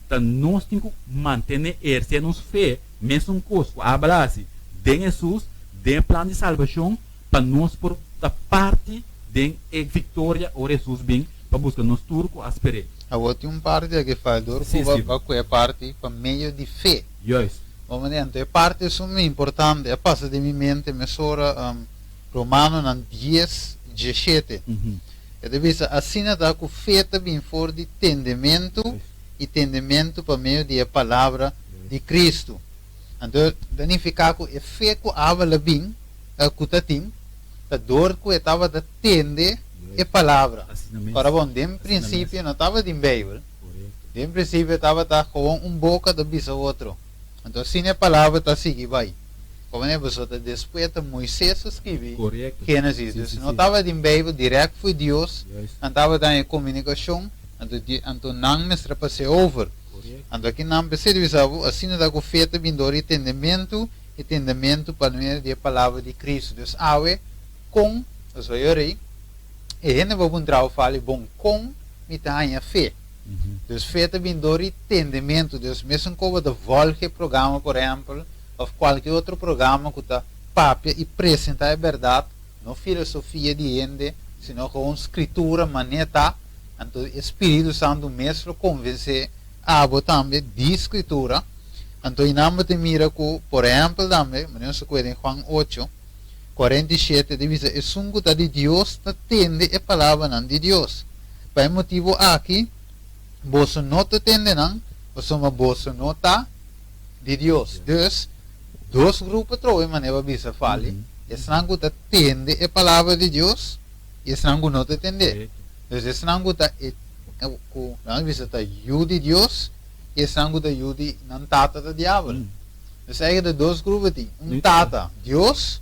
Ta nos tin ku mantené, ehersé nos fe, mesun kos ku Abel a hasi, den Hesus, den e plan di salbashon, pa nos por ta parti den e viktoria ora Hesus bin pa buska nos tur ku a sper'é. Awor tin un parti aki fal dor ku ba ku e parti pa medio di fe. Juist. Bo manera, anto e parti esun mi importante, a pasa den mi mente mesora Romanonan 10, 17. E ta bisa, Asina ta ku fe ta bin for di tendementu, i tendementu pa medio di e palabra di Kristu. Anto ta nifiká ku e fe ku Abel a bin, ku ta tin, ta dor ku e tabata tende e palabra. Ora bon, den prinsipio no tabatin Beibel. Den prinsipio tabata gewoon un boka ta bisa otro. Anto asina e palabra ta sigui bai. Komo ne pasobra ta despues ta Moises a skibi Génesis. Dus no tabatin Beibel dirèkt fo'i Dios, nan tabata den e komunikashon, anto anto nan mester a pas'é over. Anto aki nan p'esei ta bisa bo, asina ta ku fe ta bin dor di tendementu, i tendementu pa medio di e palabra di Kristu. Dus awe kon, pasobra yo rei, e hende bo puntra bo fali, bon kon mi ta haña fe? Dus fe ta bin dor di tendementu. Dus mesun ku bo ta vòlg e programa por ehèmpel, òf kualke otro programa ku ta papia i presentá e bèrdat, no filosofia di hende, sino gewoon Skritura manera ta, anto e Spiritu Santu mes lo konvensé abo tambe di Skritura. Anto einan bo ta mira ku, por ehèmpel tambe, manera nos ta kohe den Juan 8, 47, ta bisa, Esun ku ta di Dios ta tende e palabranan di Dios. Pa e motibu aki boso no ta tende nan, pasobra boso no ta di Dios. Dus, dos grupo trobe manera bo bisa fali, esnan ku ta tende e palabra di Dios i esnan ku no ta tend'é. Dus esnan ku ta e ku nan bisa ta yu di Dios i esnan ku ta yu di nan tata ta diabel. Dus eigenlijk de dos grupo tin. Un tata, Dios,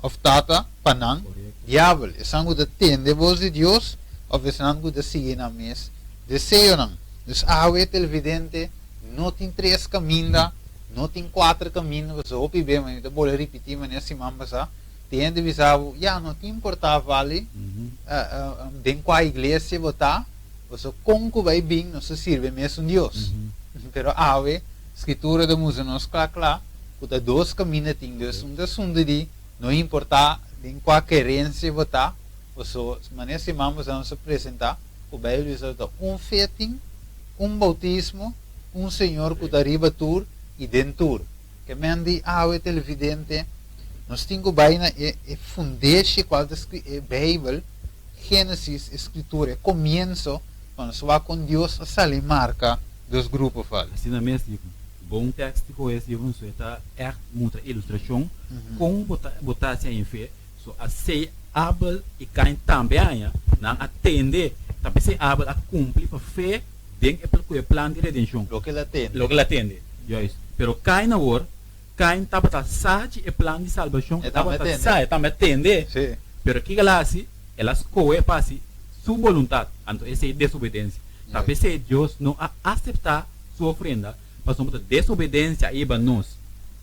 of tata, pa nan, diabel. Esnan ku ta tende bos di Dios of esnan ku ta sigui nan mes deseonan. Dus awe, televidente, no tin tres kaminda, no tin kuater kaminda, pasobra hopi be, mi ta bolbe ripití manera siman pasá, tin hende bisa bo, ya, no tin importá vali den kua iglesia bo ta, pasobra kon ku bai bin nos ta sirbi e mesun Dios. Pero awe, Skritura ta mustra nos kla kla ku ta dos kaminda tin. Dus un ta asuntu di no importá den kua kerensia bo ta, paso manera siman pasá nos a presentá ku Beibel bisa ta un fe tin, un boutismo, un Señor ku ta riba tur i den tur. Ke men di awe televidente, nos tin ku bai na e e fundeshi kual ta e Beibel, Génesis, e Skritura, e komienso, pa nos wak kon Dios a sali marka dos grupo fal. Asina mes di bon tekst ku es di hunsu e ta ègt mutra ilustrashon kon bo ta bo ta hasi ain fe. So asei Abel i Kain tambe haña nan a tende. Ta p'esei Abel a kumpli pa fe den e ku e plan di redenshon. Loke el a tende. Loke el a tende, juist. Pero Kain awor, Kain tabata sa di e plan di salbashon, e tabata sa, e tambe a tende. Pero kiko el a hasi? El a skohe pa hasi su boluntat. Anto esei desobedensia. Ta p'esei Dios no a aseptá su ofrenda, pasobra ta desobedensia a hiba nos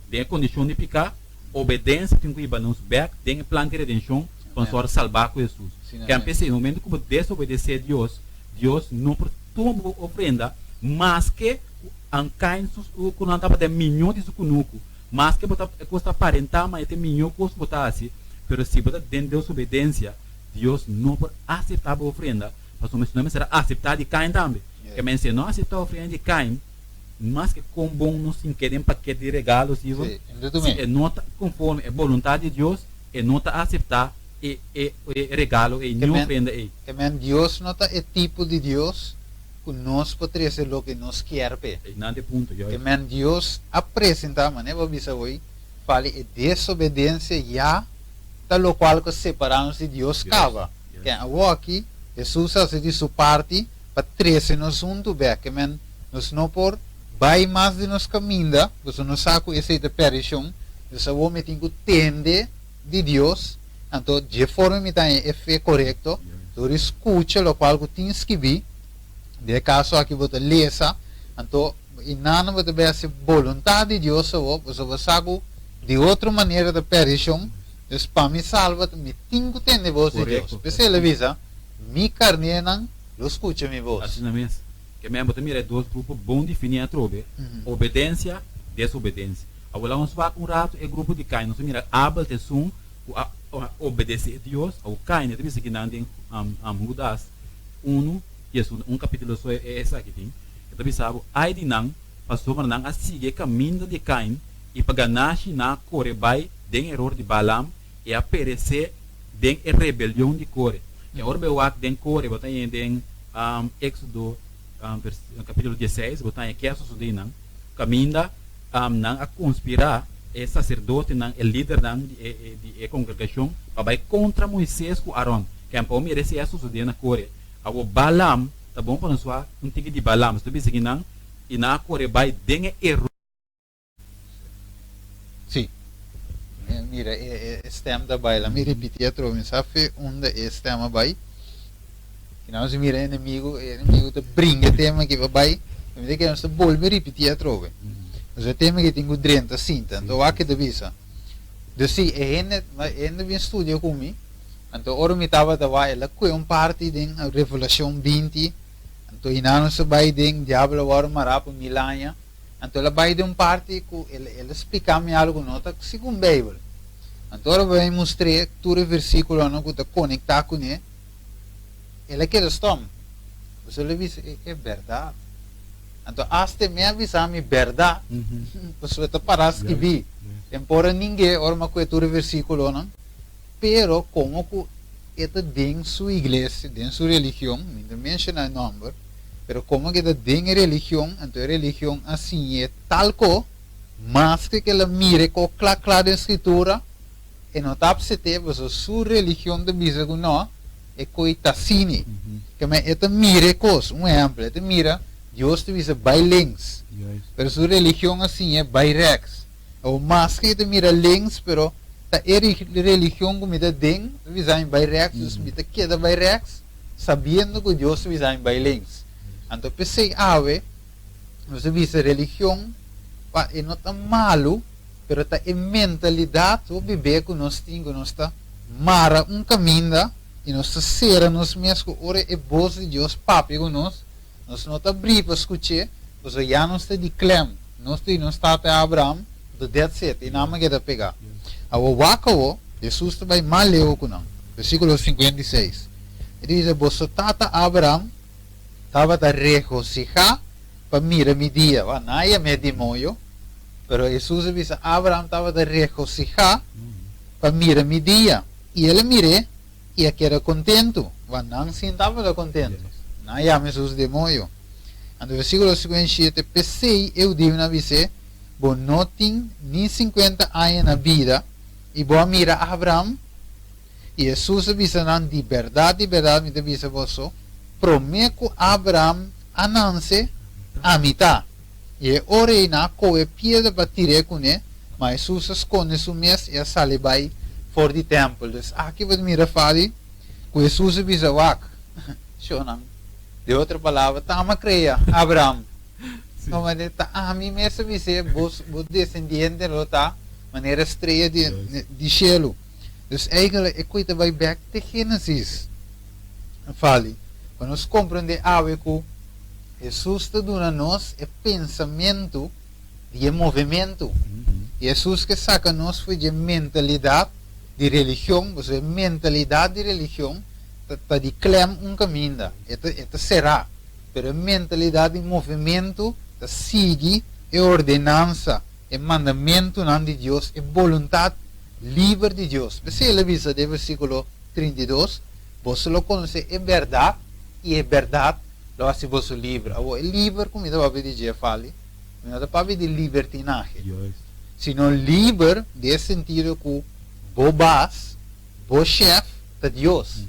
den e kondishon di piká, obedensia tin ku hiba nos bèk den e plan di redenshon pa nos wòrdu salbá ku Hesus. Ken p'esei, na momentu ku bo desobedesé Dios, Dios no por tuma bo ofrenda, maske ku an Kain su ku nan tabata e miñó di su kunuku, maske bo ta e kos ta aparentá ma e ta e miñó kos ku bo ta hasi, pero si bo ta den desobedensia, Dios no por aseptá bo ofrenda. Pasobra si no mester a aseptá di Kain tambe. Ke men si no aseptá ofrenda di Kain, maske kon bon nos tin keda den paket di regalo si si e no ta konforme e boluntat di Dios, e no ta aseptá e e regalo ei ni ofrenda ei. Ke men Dios no ta e tipo di Dios ku nos por trese loke nos kier p'e. Einan ta e punto, juist. Ke men Dios a presentá, manera bo a bisa hoy, fali e desobedensia ya ta lokual ku separá nos di Dios kaba. Ken awoki, Hesus a hasi di su parti pa trese nos huntu bek. Ke men, nos no por bai mas di nos kaminda, pasobra nos sa ku esei ta perishon. Dus awor mi tin ku tende di Dios, anto dje forma mi ta haña e fe korekto, dor di skucha lokual ku tin skibí, den e kaso aki bo ta lesa, anto i nan bo ta bai hasi boluntat di Dios awor, pasobra bo sa ku di otro manera ta perishon. Dus pa mi salba mi tin ku tende bos di Dios. P'esei el a bisa, Mi karnénan lo skucha mi bos. Asina mes, ke men bo ta mira e dos grupo bon definí atrobe, obedensia, desobedensia. Awor laga nos wak un ratu e grupo di Kain. Nos ta mira Abel ta esun ku a obedesé Dios. Awor Kain, e ta bisa kinan den Hudas unu i esun un kapítulo so e esaki tin. E ta bisa bo, Ai di nan, pasobra nan a sigui e kaminda di Kain i pa ganashi nan a kore bai den eror di Balaam i a peresé den e rebelion di Kore. I ora bo e wak den Kore, bo ta haña den Éksodo kapítulo dieseis, bo ta haña ke a sosodé einan, kaminda nan a konspirá e saserdotenan, e lidernan di e kongregashon, pa bai kontra Moises ku Aron. Ken por mira esei a sosodé na Kore. Awor Balaam, ta bon pa nos wak un tiki di Balaam, nos ta bisa kinan, i nan a kore bai den e eror. Sí. Mira, e stem ta bai. Laat mi repiti atrobe. Mi sa fe unda e stem a bai. I nos mira e enemigo, e enemigo ta bringa e tema aki pa bai. Mi ta kere nos ta bolbe ripiti atrobe. Nos e tema aki tin ku drenta sinta. Anto wak ke ta bisa. Dus si, e hende, e hende bin studia ku mi. Anto ora mi tabata wak, el a kue un parti den Revelashon 20. Anto hinan nos a bai den diabel a wòrdu mará pa mil aña. Anto el a bai den un parti ku el el a splika mi algu ku no ta segun Beibel. Anto ora bo bai mustr'é tur e versíkulonan ku ta konektá kuné, el a keda stòm. Pasobra el a bisa, E e bèrdat. Anto asta e mi a bisa mi bèrdat, pasobra ta pará skibí. Tempora ningué ora mi a kue tur e versíkulonan, pero komo ku e ta den su iglesia, den su religion, mi no ta menshoná e nòmber, Pero como ke ta den e religion, anto e religion a siñ'é tal ko, maske ke el a mira e ko kla kla den Scritura, e no ta apsete pasobra su religion ta bisa ku no, e koi ta asini. Keme e ta mira e kos, un ehempel, e ta mira Dios ta bisa bai links, pero su religion a siñ'é bai rèks. Awor maske e ta mira links pero ta e religion ku mi ta den ta bisa mi bai rèks dus mi ta keda bai rèks sabiendo ku Dios ta bisa mi bai links. Anto p'esei awe nos ta bisa religion pa e no ta malu pero ta e mentalidat hopi be ku nos tin ku nos ta mara un kaminda i nos ta sera nos mes ku ora e bos di Dios papia ku nos Nos no ta brí pa skuch'é, pasobra ya nos ta di klèm. Nos ta di nos tata Abraham, anto that's it, i nan a keda pegá. Awor wak awor, Hesus ta bai mas leu ku nan. Versíkulo 56, E ta bisa, Boso tata Abraham tabata regosihá pa mira mi dia. Wak, nan a yam'é demoño, pero Hesus a bisa, Abraham tabata regosihá pa mira mi dia, i el a mir'é. I a keda kontentu. Wak nan sin tabata kontentu. Nan a yama Hesus demoño. Anto versíkulo 57, P'esei e hudiunan a bis'é, Bo no tin ni sinkuenta aña na bida, i bo a mira Abraham? I Hesus a bisa nan, Di bèrdat, di bèrdat mi ta bisa boso, promé ku Abraham a nanse, ami ta. I e ora ei nan a kohe piedra pa tir'é kuné, ma Hesus a skonde su mes i a sali bai for di tèmpel. Dus aki bo ta mira fádi ku Hesus a bisa, Wak, shonnan, den otro palabra, ta ami a krea Abraham. No, ma ta ami mes a bis'é, Bo desendiente lo ta manera strea di shelu. Dus eigenlijk e koe ta bai bèk te Génesis. Fádi, pa nos komprendé awe ku Hesus ta duna nos e pensamentu di e movementu. Hesus ke saka nos for dje mentalidat di religion, pasobra e mentalidat di religion ta di klèm un kaminda, e ta e ta será, pero e mentalidat di movementu ta sigui e ordenansa, e mandamentunan di Dios, e boluntat liber di Dios. P'esei el a bisa den versíkulo 32, Boso lo konosé e bèrdat, i e bèrdat lo hasi boso liber. Awor, e liber ku mi ta papia di dje, Fali, mi no ta papia di libertinahe, sino liber den e sentido ku bo bas, bo shèf, ta Dios.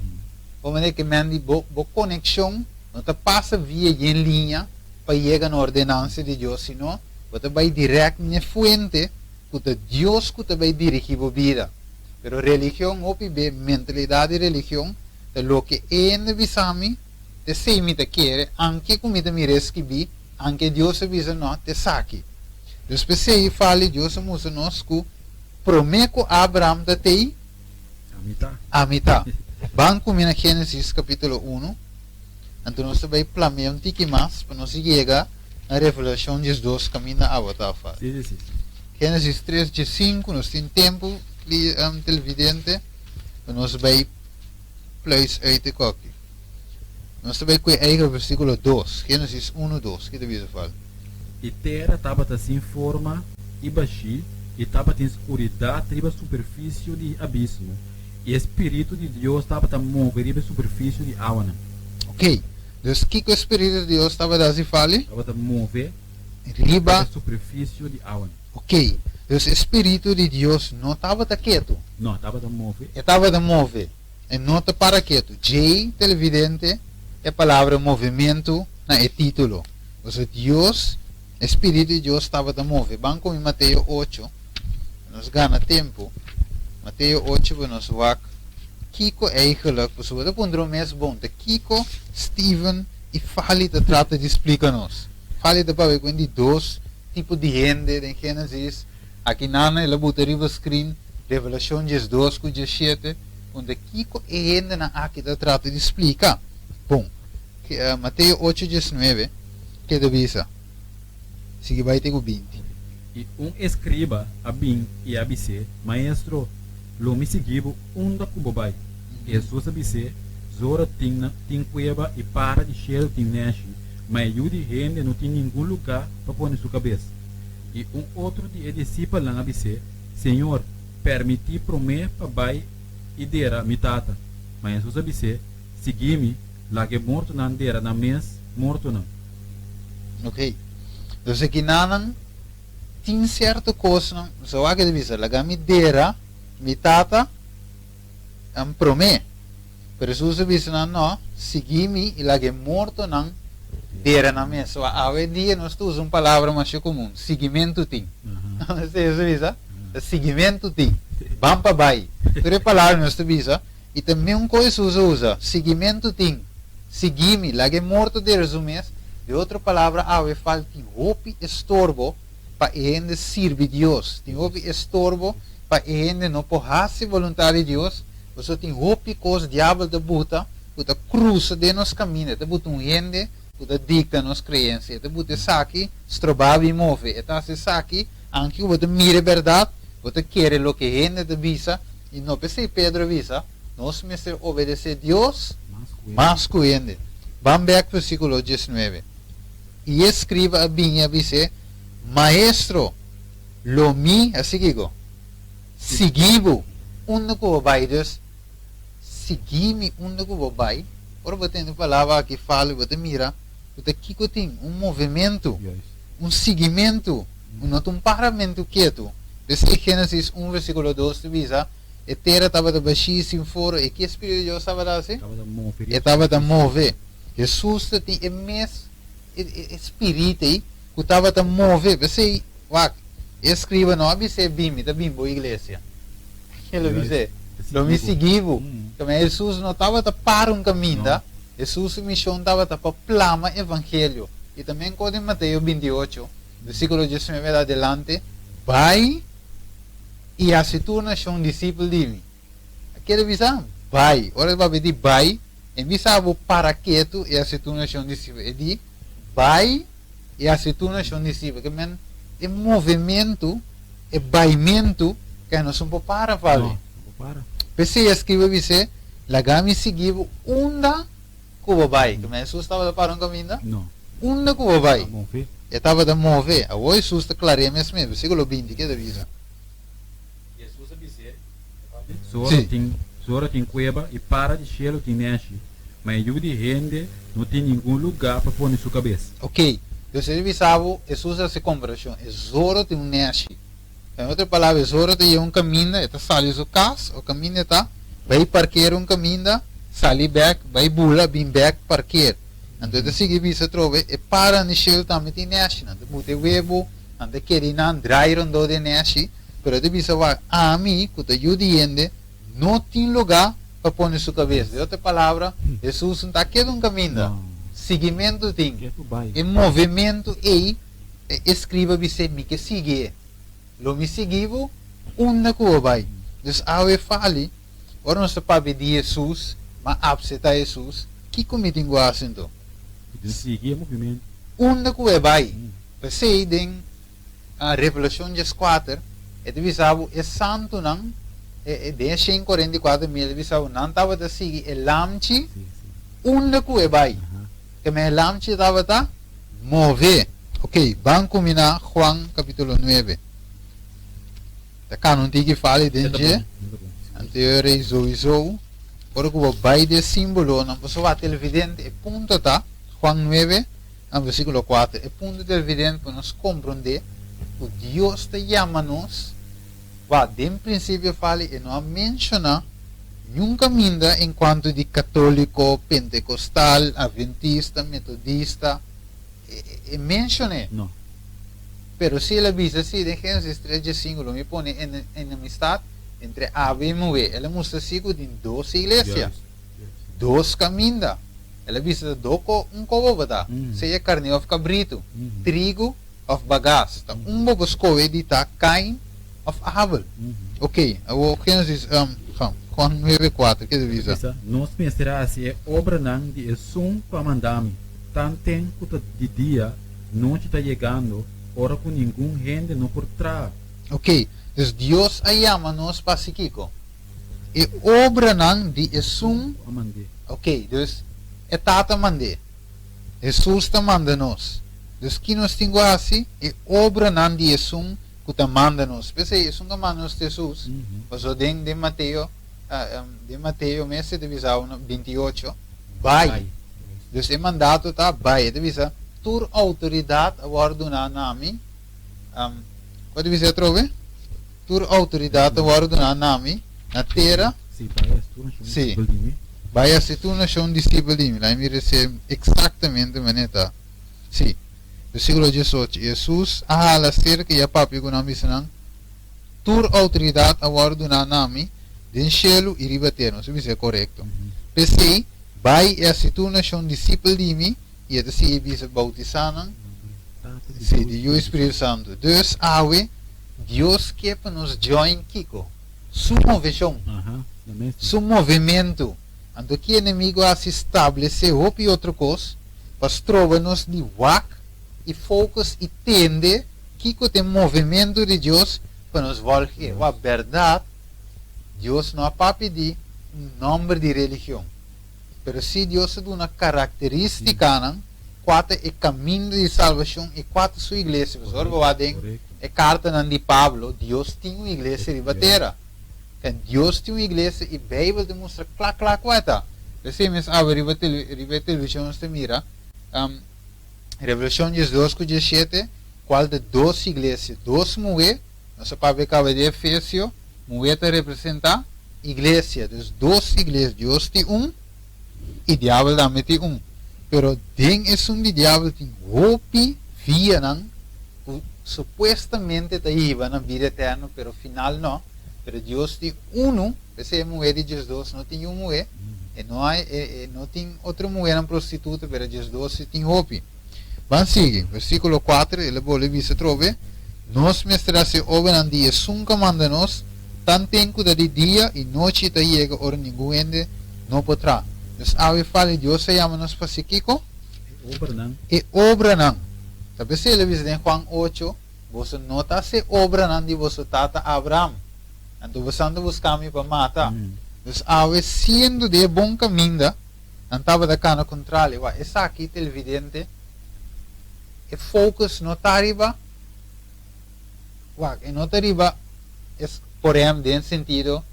Bo manera ke men di bo bo konekshon no ta pasa via yen liña pa yega na ordenansa di Dios, sino bo ta bai dirèkt n'e fuente ku ta Dios ku ta bai dirigí bo bida. Pero religion hopi be, mentalidat di religion ta loke e hende bisa mi, T'esei mi ta kere, anke ku mi ta mir'é skibí, anke Dios a bisa no, t'esaki. Dus p'esei fali Dios a mustra nos ku promé ku Abraham ta t'ei, Ami ta. Ami ta. Ban ku mi na Génesis kapítulo unu, anto nos ta bai plamea un tiki mas pa nos yega na Revelashon 12 kaminda abo ta afal. Sí, sí, sí, sí. Génesis tres diesinku, nos tin tempu, televidente, pa nos bai pluis uit e koki. Nos ta bai kue eigen versíkulo dos, Génesis unu, dos. Ki ta bisa fal? I tera tabata sin forma i bashí, i tabatin skuridat riba superfisio di abismo, i e Spiritu di Dios tabata move riba e superfisio di awanan. Oké, dus kiko e Spiritu di Dios tabata hasi fali? Tabata move riba e superfisio di awanan. Oké, dus e Spiritu di Dios no tabata ketu. No, tabata move. E tabata move. E no ta para ketu. Djei, televidente, e palabra movementu na e título. Pasobra Dios, e Spiritu di Dios tabata move. Ban ku mi Mateo ocho, pa nos gana tempu. Mateo ocho pa nos wak kiko eigenlijk, pasobra bo ta puntra bo mes bon, ta kiko Steven i Fali ta trata di splika nos. Fali ta papia ku un di dos tipo di hende den Génesis. Aki nan el a buta riba screen Revelacion 12 cu 17, unda kico e hendenan aki ta trata di splica. Bon, Mateo ocho diesnuebe ke ta bisa? Sigui bai te cu 20. I un escriba a bin i a bis'é, Maestro, lo mi sigui bo unda cu bo bai. I Jesus a bis'é, Zora tin tin cueba i para di shelu tin neshi, ma e Yu di hende no tin ningun luga pa pone su cabes. I un otro di e disipelnan a bis'é, Señor, permití promé pa bai i dera mi tata. Ma Hesus a bis'é, Sigui mi, laga e mortonan dera nan mes mortonan. Ok. Dus akinanan tin sierto kosnan, so wak e ta bisa, laga mi dera mi tata promé. Pero Hesus a bisa nan, No, sigui mi i laga e mortonan Dera nan mes. So awe dia nos ta usa un palabra masha komun, siguimentu tin. Nos ta usa bisa, ta siguimentu tin. Ban pa bai. Tur e palabra nos ta bisa i ta meun kos Hesus a usa, siguimentu tin. Sigui mi, laga e morto dera su mes. De otro palabra awe fal tin hopi estorbo pa e hende sirbi Dios. Tin hopi estorbo pa e hende no por hasi boluntat di Dios, pasobra tin hopi kos diabel ta buta ku ta krusa den nos kaminda, e ta buta un hende ku ta dikta nos kreensia, e ta buta esaki stroba bo i move, e ta hasi esaki anke ku bo ta mira e bèrdat, bo ta kere loke hende ta bisa, i no p'esei Pedro a bisa, nos mester obedesé Dios mas ku hende. Ban bèk versíkulo diesnuebe. I e skriba a bini a bis'é, Maestro, lo mi, hasi kiko? Sigui bo unda ku bo bai. Dus, Sigui mi unda ku bo bai. Ora bo tende palabra aki fala, bo ta mira ku ta kiko tin, un movementu, un siguimentu, no ta un paramentu ketu. P'esei Génesis un versíkulo dos ta bisa, E tera tabata bashí, sin foro, i ki e Spiritu di Dios tabata hasi? E tabata move. Hesus ta tin e mes e spiritu ei ku tabata move. P'esei, wak, e eskriba no a bis'é, Bin, mi ta bin bo iglesia. El a bis'é, Lo mi sigui bo. Pasobra Hesus no tabata para un kaminda, Hesus su mishon tabata pa plama evangelio. I ta men kos den Mateo binti ocho, versíkulo diesnuebe adelante, Bai i hasi tur nashon disipel di mi. A kere bisa, Bai. Ora e papia di bai, e bisa bo para ketu i hasi tur nashon disipel. E di, Bai i hasi tur nashon disipel. Ke men e movementu, e baimentu, ke nos no por para fabi. No, no por para. P'esei e skriba bis'é, Laga mi sigui bo unda ku bo bai. Ke men Hesus tabata para un kaminda? No. Unda ku bo bai. A move. E tabata move. Awor Hesus ta klarea mes mes. Versíkulo binti, ke ta bisa? Hesus a bis'é, Zoro tin, zoro tin kueba i para di shelu tin nèshi, ma e Yu di hende no tin ningun lugá pa pone su kabes. Oké, dus e bisa bo, Hesus a hasi komparashon, e zoro tin un nèshi. En otro palabra, e zoro ta yega un kaminda, e ta sali su kas, o kaminda e ta, bai parker un kaminda, sali bèk, bai bula, bin bèk, parker. Anto e ta sigui bisa atrobe, e para di shelu tambe tin nèshi, nan ta buta e webu, nan ta kere nan drai rondó di e nèshi. Pero e ta bisa wak, Ami, ku ta Yu di hende, no tin lugá pa pone su kabes. Den otro palabra, Hesus no ta keda un kaminda. Siguimentu tin. E movementu ei, e eskriba bis'é, Mi ke sigui e. Lo mi sigui bo unda ku bo bai. Dus awe fali, ora nos ta papia di Hesus, m'a apseptá Hesus, kiko mi tin ku hasi anto? Sigui e movementu. Unda ku e bai. P'esei den Revelashon dieskuater, e ta bisa bo e santunan, den e 144.000, e ta bisa bo nan tabata sigui e lamchi unda ku e bai. Keme e lamchi tabata move. Ok, ban kuminá Juan kapítulo nuebe. Ta kana un tiki fali den dje, anterior ei souiso, ora ku bo bai den símbolonan, pasobra wak televidente, e punto ta, Juan nuebe, Na versíkulo kuater, e punto ta evidente pa nos komprondé ku Dios ta yama nos pa den prinsipio fali e no a menshoná niun kaminda en kuantu di katóliko, pentekostal, adventista, metodista, e menshoné. No. Pero si el a bisa si den Génesis tres diesinku lo mi pone enemistat entre abo i muhé. El a mustra si ku tin dos iglesia. Dos kaminda. El a bisa ta do ko un ko bo ta, sea karné òf kabritu, trigu òf bagas. Ta un bo por skohe di ta Kain òf Abel. Oké, awor Génesis, Juan nuebe kuater, ke ta bisa? Ta bisa, Nos mester hasi e obranan di esun ku a manda mi, tanten ku ta di dia, nochi ta yegando, ora ku ningun hende no por traha. Oké, dus Dios a yama nos pa hasi kiko? E obranan di esun ku a mand'é. Ok, dus e Tata mand'é. Hesus ta manda nos. Dus ki nos tin ku hasi? E obranan di esun ku ta manda nos. P'esei esun ku a manda nos ta Hesus. Pasobra den den Mateo, den Mateo mes e ta bisa unu 28, Bai. Dus e mandato ta bai. E ta bisa, Tur outoridat a wòrdu duná na mi. Kua ta bisa atrobe? Tur outoridat ta wòrdu duná na mi na tera. Sí, bai hasi tur nashon disipel di mi. Laga mi resé eksaktamente manera ta. Sí. Versíkulo 18, Hesus a hala serka i a papia ku nan, bisa nan, Tur outoridat a wòrdu duná na mi den shelu i riba tera. Nos a bisa e korekto. P'esei, bai i hasi tur nashon disipel di mi, i e ta sigui bisa, boutisá nan, sí, di Yu i Spiritu Santu. Dus, awe, Dios ke pa nos join kiko? Su moveshon, su movementu. Anto ki enemigu a hasi stablesé hopi otro kos pa stroba nos di wak i focus i tende kiko ta e movementu di Dios pa nos volg e. Wak, bèrdat, Dios no a papia di un nòmber di religion, pero sí Dios a duna karakterístikanan kua ta e kaminda di salbashon i kua ta su iglesia. Pasobra ora bo wak den e kartanan di Pablo, Dios tin un iglesia riba tera. Ken Dios tin un iglesia i Beibel ta mustra kla kla kua e ta. P'esei mes awe riba riba e televishon nos ta mira Revelashon 12 ku 17 kual ta dos iglesia, dos muhé, nos a papia kaba di Efesio, muhé ta representá iglesia, dus dos iglesia, Dios tin un i diabel tambe tin un. Pero den esun di diabel tin hopi vianan ku supuestamente ta hiba na bida eterno pero final no. Pero Dios tin unu, p'esei e muhé di 12 no tin yu muhé, e no hay, e no tin otro muhénan prostituta, pero 12 si tin hopi. Ban sigui, versíkulo 4, el a bolbe bisa atrobe, Nos mester hasi obranan di esun ku a manda nos, tanten ku ta di dia i nochi ta yega ora ningun hende no por traha. Dus awe fali Dios a yama nos pa hasi kiko? E obranan. E obranan. Ta p'esei el a bisa den Juan 8, Boso no ta hasi obranan di boso tata Abraham. Anto boso anda buska mi pa mata. Dus awe siendo di e bon kaminda, nan tabata kana kontrali. Wak, esaki televidente, e focus no ta riba, wak, e no ta riba es, por ehempel, den sentido,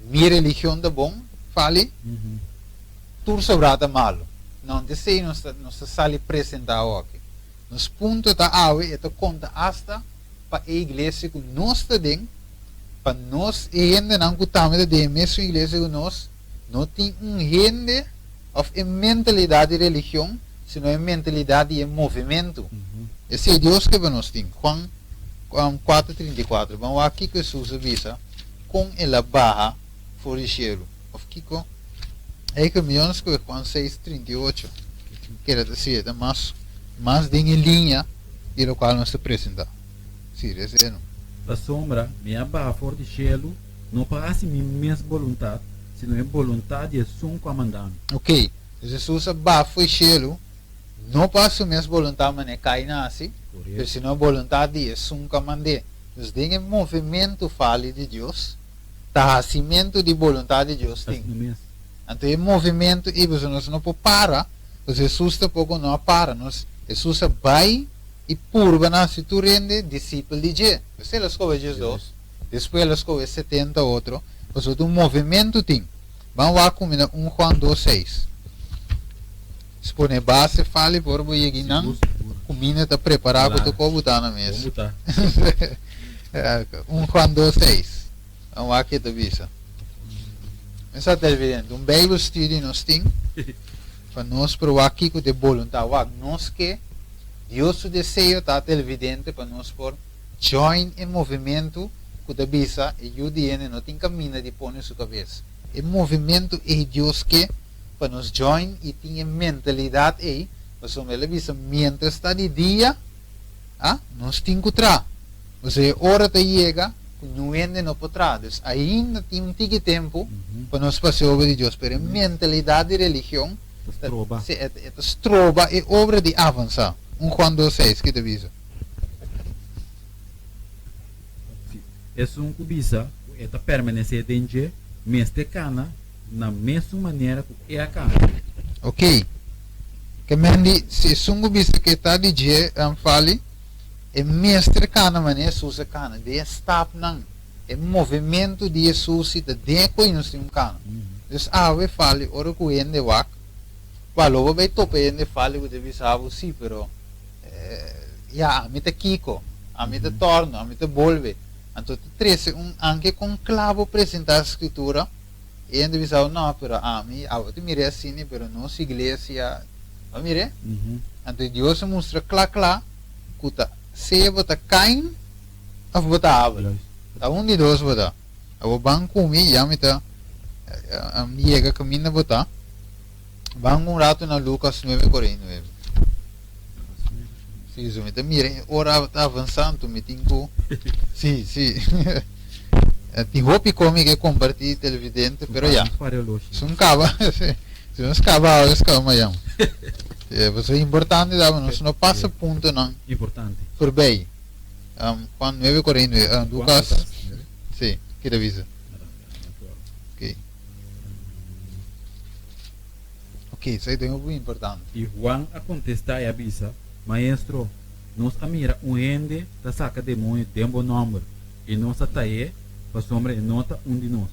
mi religion ta bon, fali, tur sobrá ta malu. No, esei nos ta, nos ta sali presentá awoki. Nos punto ta awe e ta konta asta pa e iglesia ku nos ta den, pa nos e hendenan ku tambe ta den e mesun iglesia ku nos, no tin un hende òf e mentalidat di religion, sino e mentalidat di e movementu. Esei Dios ke pa nos tin. Juan 4:34. Ban wak kiko Hesus a bisa kon el a baha for di shelu òf kiko e ke mihó nos kohe Juan 6:38 keda ta sigue ta mas mas den e liña di lokual nos ta presentá. Sí, esei no. Pasobra mi a baha for di shelu no pa hasi mi mes boluntat, sino e boluntat di esun ku a manda mi. Ok, Hesus a baha for di shelu no pa hasi su mes boluntat manera kai nasi, pero sino e boluntat di esun ku a mand'é. Dus den e movementu fali di Dios, ta hasimentu di boluntat di Dios tin. Anto e movementu ei pasobra nos no por para, pasobra Hesus tampoko no a para. Nos, Hesus a bai i purba na hasi tur hende disipel di dje. P'esei el a skohe 12, despues el a skohe 70 otro, pasobra ta un movementu tin. Ban wak kuminda 1 Juan 2, 6. Si pone base fali por bo yegi nan, kuminda ta prepará ku ta ko butá na mesa. 1 Juan 2, 6. Ban wak ke ta bisa. Mesa televidente, un Bijbel study nos tin pa nos por wak kiko ta e boluntat. Wak, nos ke Dios su deseo ta televidente pa nos por join e movementu ku ta bisa e yu di hende no tin kaminda di pone su kabes. E movementu ei Dios ke pa nos join i tin e mentalidat ei, pasobra el a bisa mientras ta di dia, a, nos tin ku traha. Pasobra e ora ta yega ku niun hende no por traha. Dus ainda tin un tiki tempu pa nos pasa e obra di Dios, pero e mentalidat di religion Ta stroba. Si, e ta stroba e obra di avansá. 1 Juan 2, 6, ki ta bisa? Si, esun ku bisa ku e ta permanesé den dje mester kana na mesun manera ku e a kana. Ok. Ke men di, si esun ku bisa ku e ta di dje, fali, e mester kana manera Hesus a kana, den e stapnan, e movementu di Hesus si ta den e koe nos tin un kana. Dus awe fali ora ku hende wak, wak lo bo bai topa hende fali ku ta bisa bo, si, pero ya, ami ta kiko, ami ta torno, ami ta bolbe. Anto ta trese un anke kon kla bo presentá Skritura, e hende bisa bo, no, pero ami, abo ta mir'é asina, pero nos iglesia. Bo a mir'é? Anto Dios a mustra kla kla ku ta sea bo ta Kain òf bo ta Abel. Ta un di dos bo ta. Abo ban ku mi, ya mi ta yega kaminda bo ta. Ban un ratu na Lukas nuebe 49. Si, so mi ta mira e ora ta avansá, anto mi tin ku. Si, si. Tin hopi kon mi ke kompartí televidente, pero ya. Sun kaba, si nos kaba awe, nos kaba mayan. Pasobra importante ta pa nos no pasa puntonan forbei. Juan nuebe 49, Lukas, si, ki ta bisa? Ok. Ok, esei ta hopi importante. I Juan a kontestá i a bisa, Maestro, nos a mira un hende ta saka demoño den bo nòmber, i nos a taé, pasobra e no ta un di nos.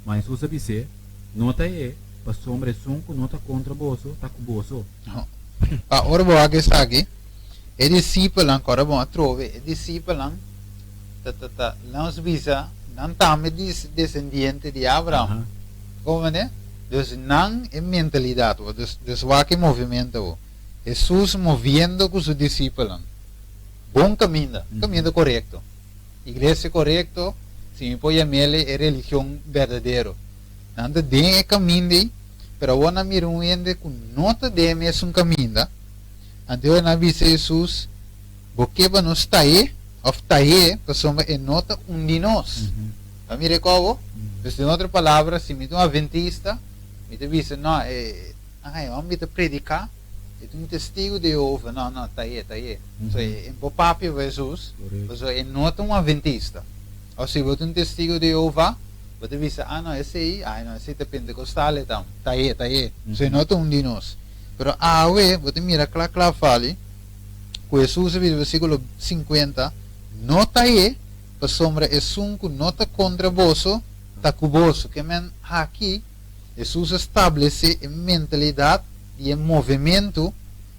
Ma Hesus a bis'é, No taé, pasobra esun ku no ta kontra boso ta ku boso. Pa ora bo wak esaki, e disipelnan, kòrda bon atrobe, e disipelnan ta ta ta nos bisa nan tambe desendiente di Abraham. Komo mende? Dus nan e mentalidat bo, dus dus wak e movimento bo. Hesus moviendo ku su disipelnan. Bon kaminda, kaminda korekto. Iglesia korekto, si mi por yam'el e religion berdadero. Nan ta den e kaminda ei, pero awor nan mira un hende ku no ta den e mesun kaminda. Anto nan a bisa Hesus, Bo ke pa nos tahe òf tah'é pasobra e no ta un di nos. Bo a mira e kobo? Dus den otro palabra, si mi ta un adventista, mi ta bisa, No, e e hòmber ta prediká, e ta un testigu di Jehova. No, no, tah'é, tah'é. So e por papia pa Hesus, pasobra e no ta un adventista. Òf si bo ta un testigu di Jehova, bo ta bisa, Ah, no, esei, ai no, esei ta pentekostal e ta. Tah'é, tah'é. So e no ta un di nos. Pero awe bo ta mira kla kla fali ku Hesus a bisa versíkulo 50, No ta e, pasobra esun ku no ta kontra boso, ta ku boso. Ke men aki Hesus a stablesé e mentalidat di e movementu,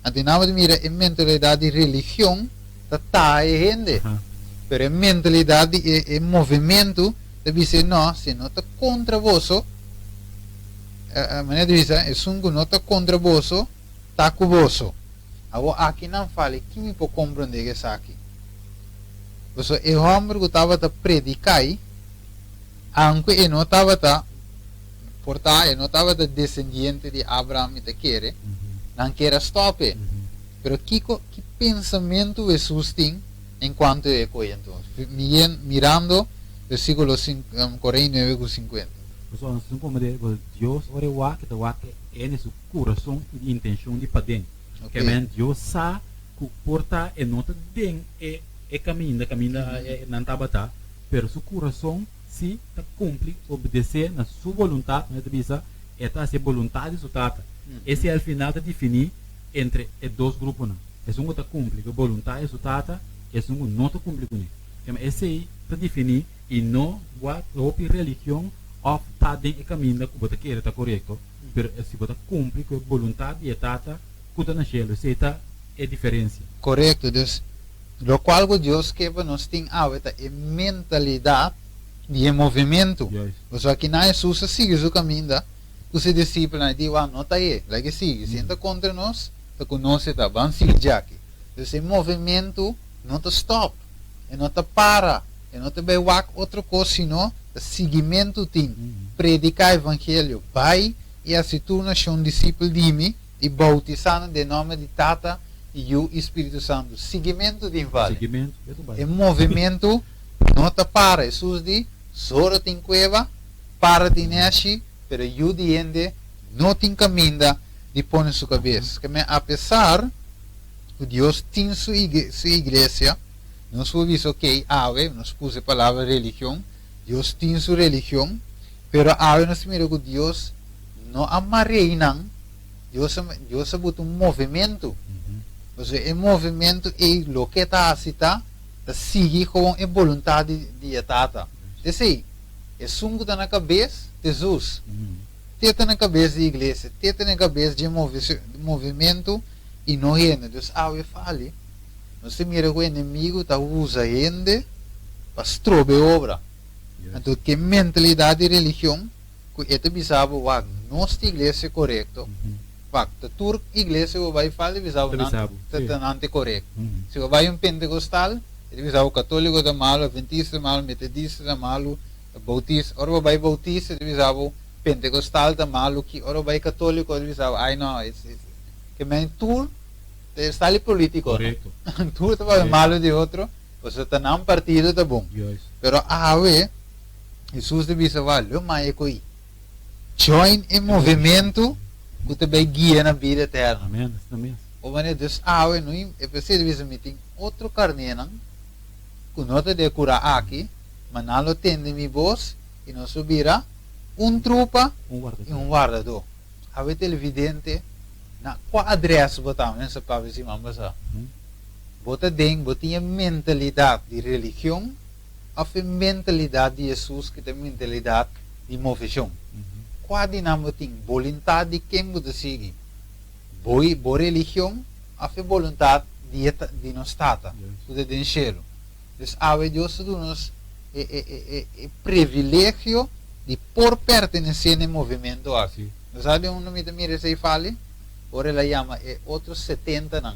anto nan bo ta mira e mentalidat di religion ta taha e hende, pero e mentalidat di e movementu ta bis'é no, si no ta kontra boso, Manera di bisa, esun ku no ta kontra boso, ta ku boso. Awor aki nan fala, ki mi por komprondé ku esaki? Pasobra e hòmber ku tabata prediká, aunke e no tabata, por ta e no tabata desendiente di Abraham, mi ta kere, nan kier a stòp e. Pero kiko, ki pensamentu Hesus tin en kuanto e koe enton? Mirando versíkulo 49 ku 50. Pasobra nos tin komprendé ku Dios ora e wak, e ta wak e hende su kurason i intenshon di paden. Ok. Ke men Dios sa ku por ta e no ta den e e kaminda, kaminda nan tabata, pero su kurason si ta kumpli, obedesé na su boluntat, manera e ta bisa, e ta hasi e boluntat di su Tata. Esei al final ta definí entre e dos gruponan, esun ku ta kumpli ku e boluntat di su Tata i esun ku no ta kumpli kuné. Ke men esei ta definí. I no wak hopi religion òf ta den e kaminda ku bo ta kere ta korekto, pero si bo ta kumpli ku e boluntat di e Tata ku ta na shelu, esei ta e diferensia. Korekto. Dus, lokual ku Dios ke pa nos tin awe ta e mentalidat di e movementu. Pasobra akinan Hesus a sigui su kaminda ku su disipelnan, e di, Wak, no ta e, laga e sigui. Si e ta kontra nos, ta ku nos e ta. Ban sigui djaki. Dus e movementu no ta stòp. E no ta para, e no ta bai wak otro kos sino ta siguimentu tin, prediká evangelio, bai i hasi tur nashon disipel di mi i boutisá nan den nòmber di Tata i Yu i Spiritu Santu. Siguimentu tin vale. E movementu no ta para. Hesus di, Zoro tin kueba, para tin nèshi, pero Yu di hende no tin kaminda di pone su kabes. Keme apesar ku Dios tin su su iglesia, nos por bisa ok, awe nos puso e palabra religion, Dios tin su religion, pero awe nos ta mira ku Dios no a mar'é nan, Dios a Dios a buta un movementu. Pasobra e movementu ei loke e ta hasi ta, ta sigui gewoon e boluntat di di e Tata. P'esei, esun ku ta na kabes ta Hesus. Te ta na kabes di iglesia, te ta na kabes dje movementu i no hende. Dus awe fali, nos ta mira ku enemigu ta usa hende pa stroba e obra. Anto ke mentalidat di religion ku e ta bisa bo, wak, nos ta iglesia korekto, Wak, ta tur iglesia bo bai falta bisa bo Ta nan bisa bo, ta sí. ta nan ta correct. Mm. Si bo bai un pentecostal, e ta bisa bo catolico ta malo, adventista ta malo, metodista ta malo, bautista, ora bo bai bautista e ta bisa bo pentecostal ta malo, ki ora bo bai catolico e ta bisa bo ay no, es es ke men tur ta esta li politico no. Correcto. Tur ta papia Correcto. malo di otro, pasobra ta nan partido ta bon. Juist. Pero awe Jesus ta bisa wak, lo maya ko'i. Join e movementu ku ta bai guia na bida eterno. Amen, asina mes. O manera dus awe no e p'esei ta bisa mi tin otro karnénan ku no ta den e kurá aki, ma nan lo tende mi bos i nos lo bira un trupa i un wardadó. Awe televidente, na kua adrès bo ta? Mester papia siman pasá. Bo ta den, bo tin e mentalidat di religion òf e mentalidat di Hesus ku ta e mentalidat di moveshon? Kua di nan bo tin? Boluntat di ken bo ta sigui? Bo bo religion òf e boluntat di e di nos Tata ku ta den shelu? Dus awe Dios ta duna nos e e e e privilegio di por pertenesé na e movementu aki. Bo sa di unda mi ta mira esei fali? Ora el a yama e otro setentanan,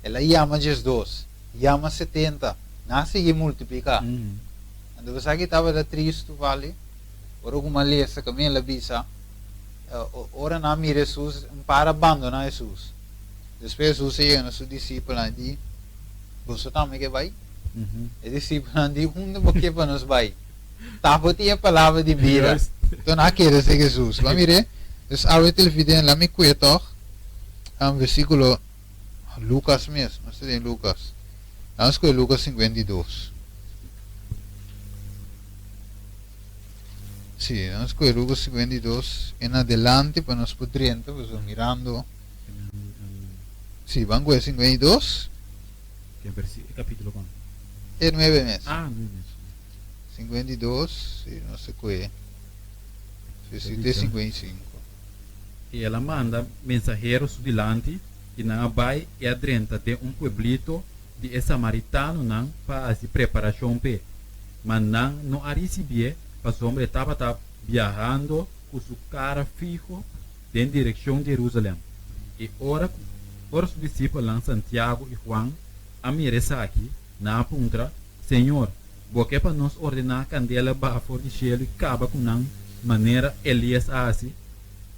el a yama diesdos. Yama 70, nan a sigui multipliká. Anto bo sa ki tabata tristu, Vali? Ora ku mi a lesa kaminda el a bisa, ora nan a mira Hesus, un par a bandoná Hesus. Despues Hesus a yega na su disipelnan i di, Boso tambe ke bai? E disipelnan di, Unda bo ke pa nos bai? Ta bo tin e palabra di bida. Enton nan a kere sigui Hesus. Bo a mir'é? Dus awe televidente, laat mi kue tòg versíkulo. Lucas mes, nos ta den Lucas. Laat nos kohe Lucas 52. Sí, laat nos kohe Lucas 52 en adelante pa nos por drenta, pasobra mirando. Sí, ban kohe 52. Ke versi, e capítulo kon? E 9 mes. Ah, 9 mes. 52, sí, nos ta kohe. Sí, sí, 55. I el a manda mensahero su dilanti, i nan a bai i a drenta den un pueblito di e samaritanonan pa hasi preparashon p'e. Ma nan no a risibié, pasobra e tabata biahando ku su kara fiho den direkshon di Herusalèm. I ora ku ora su disipelnan Santiago i Huan a mira esaki, nan a puntra, Señor, Bo ke pa nos ordená kandela baha for di shelu i kaba ku nan manera Elias a hasi?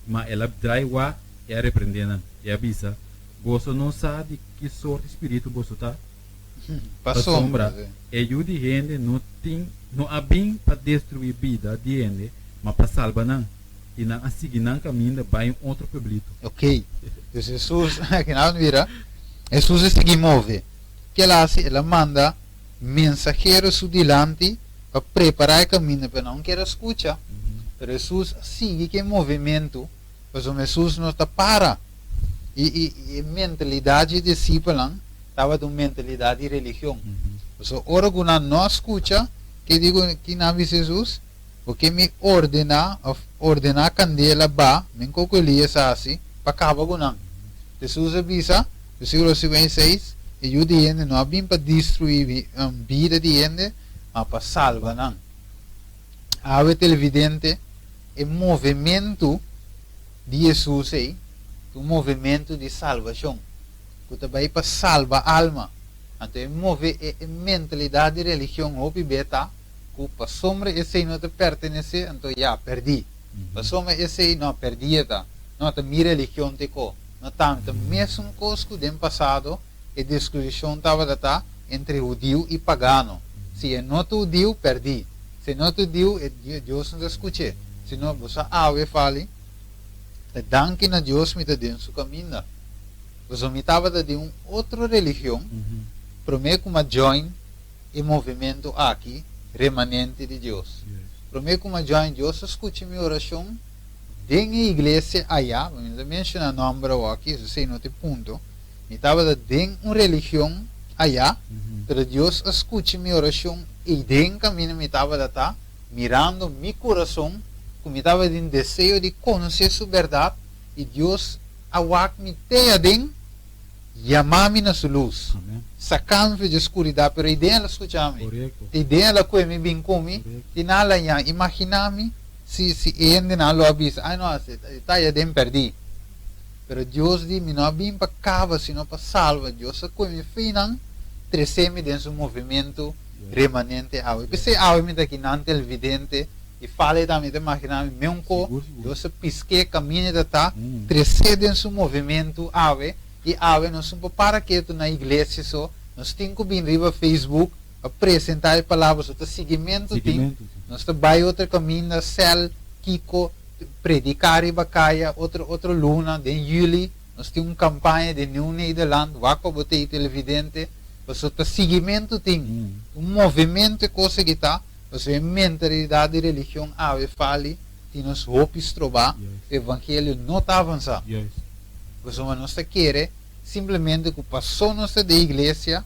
Ma el a drai wak i a reprendé nan, i a bisa, Boso no sa di ki sorti spiritu boso ta. Pasobra e Yu di hende no tin no a bin pa destruí bida di hende, ma pa salba nan. I nan a sigui nan kaminda bai un otro pueblito. Oké, dus Hesus, aki nan mira, Hesus a sigui move. Ke el a hasi? El a manda mensahero su dilanti pa prepará e kaminda, pero nan kier a skucha. Pero Hesus a sigui ku e movementu, pasobra Hesus no ta para. I i e mentalidat dje disipelnan tabata un mentalidat di religion. Pasobra ora ku nan no a skucha, ke di ku ki nan a bisa Hesus? Bo ke mi ordená òf ordená kandela ba, men koko Elias a hasi, pa kaba ku nan. Hesus a bisa, Versíkulo 56, E Yu di hende no a bin pa destruí bida di hende, ma pa salba nan. Awe televidente, e movementu di Hesus ei ta un movementu di salbashon, ku ta bai pa salba alma. Anto e move e mentalidat di religion hopi be ta ku pasobra esei no ta pertenesé, anto ya, pèrdí. Pasobra esei no, pèrdí e ta. No, ta mi religion te ko. No tanto mesun kos ku den pasado e diskushon tabata ta entre hudiu i pagano. Si e no ta hudiu, pèrdí. Si e no ta hudiu, e Dios no ta skuch'é. Si no, bo sa awe fali, Ta danki na Dios mi ta den su kaminda. Pasobra mi tabata den un otro religion promé ku m'a join e movementu aki, Remanente di Dios. Promé ku m'a join, Dios a skucha mi orashon. Den e iglesia ayá, mi no ta menshoná nòmber awor-aki, esei no ta e punto, mi tabata den un religion ayá, pero Dios a skucha mi orashon eiden kaminda mi tabata ta, mirando mi kurason ku mi tabatin deseo di konosé su bèrdat, i Dios a wak mi te aden, yama mi na su lus, saka mi for di e skuridat, pero eiden el a skucha mi, eiden el a kohe mi bin ku mi, i nan a laña imaginá mi. Si si e hendenan lo a bisa, Ai no, e ta ya den pèrdí. Pero Dios di, Mi no a bin pa kaba, sino pa salba. Dios a kohe mi feinan, trese mi den su movimentu remanente awe. P'esei awe mi ta aki nan televidente i fala i ta mi ta imaginá mi meun ko Dios a pisk'é kaminda e ta ta, tres'é den su movimentu awe. I awe nos no por para ketu na iglesia so, nos tin ku bin riba Facebook pa presentá e palabra. So ta siguimentu tin. Nos ta bai otro kaminda, sèl, kiko. Prediká riba kaya otro otro luna den yüli nos tin un kampaña den Nieuw Nederland wak pa bo ta e televidente pasobra ta siguimentu tin un movimentu e kos aki ta pasobra e mentalidat di religion awe fali tin nos hopi strobá evangelio no ta avansá pasobra nos ta kere simplemente ku paso nos ta den iglesia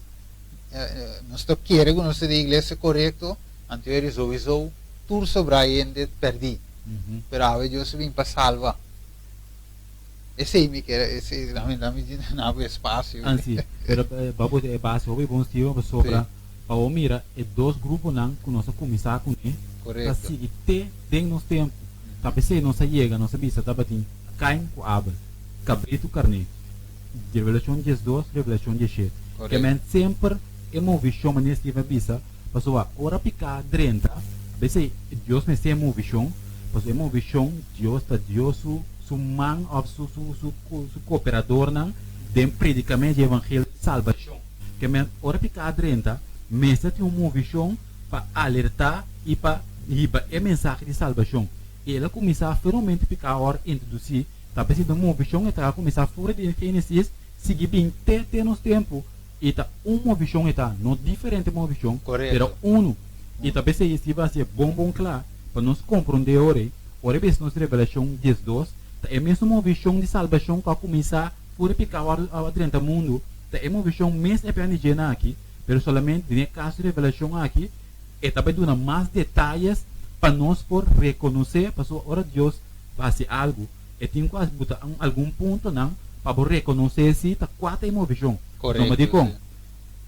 nos ta kere ku nos ta den iglesia korekto anto eri souiso tur sobrá hende pèrdí. Pero awe Dios a bin pa salba. Esei mi kier, esei mi ta mi duna bo espacio. Ah si, pero pa bo e base hopi bon Steven pasobra pa bo mira e dos gruponan ku nos a kuminsá kuné ta sigui te den nos tempu. Ta p'esei nos a yega, nos a bisa tabatin Kain ku Abel, kabritu karné. Revelashon 12, Revelashon 17. Ke men semper e movishon manera Steven a bisa. Pasobra ora piká drenta, abesei Dios mester e movishon, pasobra e movishon Dios ta Dios su su man òf su su su su kooperadornan den predikamentu di evangelio di salbashon. Ke men ora piká drenta, mester tin un movishon pa alertá i pa hiba e mensahe di salbashon. I el a kuminsá firmemente piká ora introdusí, ta p'esei den movishon e ta a kuminsá for di Génesis sigui bin te te nos tempu. E ta un movishon e ta, no diferente movishon, pero unu. I ta p'esei Steve a hasié bon bon kla pa nos komprondé ora ei, ora e bes nos Revelashon 12, ta e mesun movishon di salbashon ku a kuminsá for e piká a drenta mundu, ta e movishon mes e plan di dje na aki, pero solamente den e kaso di Revelashon aki e ta bai duna mas detayes pa nos por rekonosé, pasobra ora Dios hasi algu, E tin ku a buta un algun puntonan pa bo rekonosé si ta kua ta e movishon. Pasobra dikon?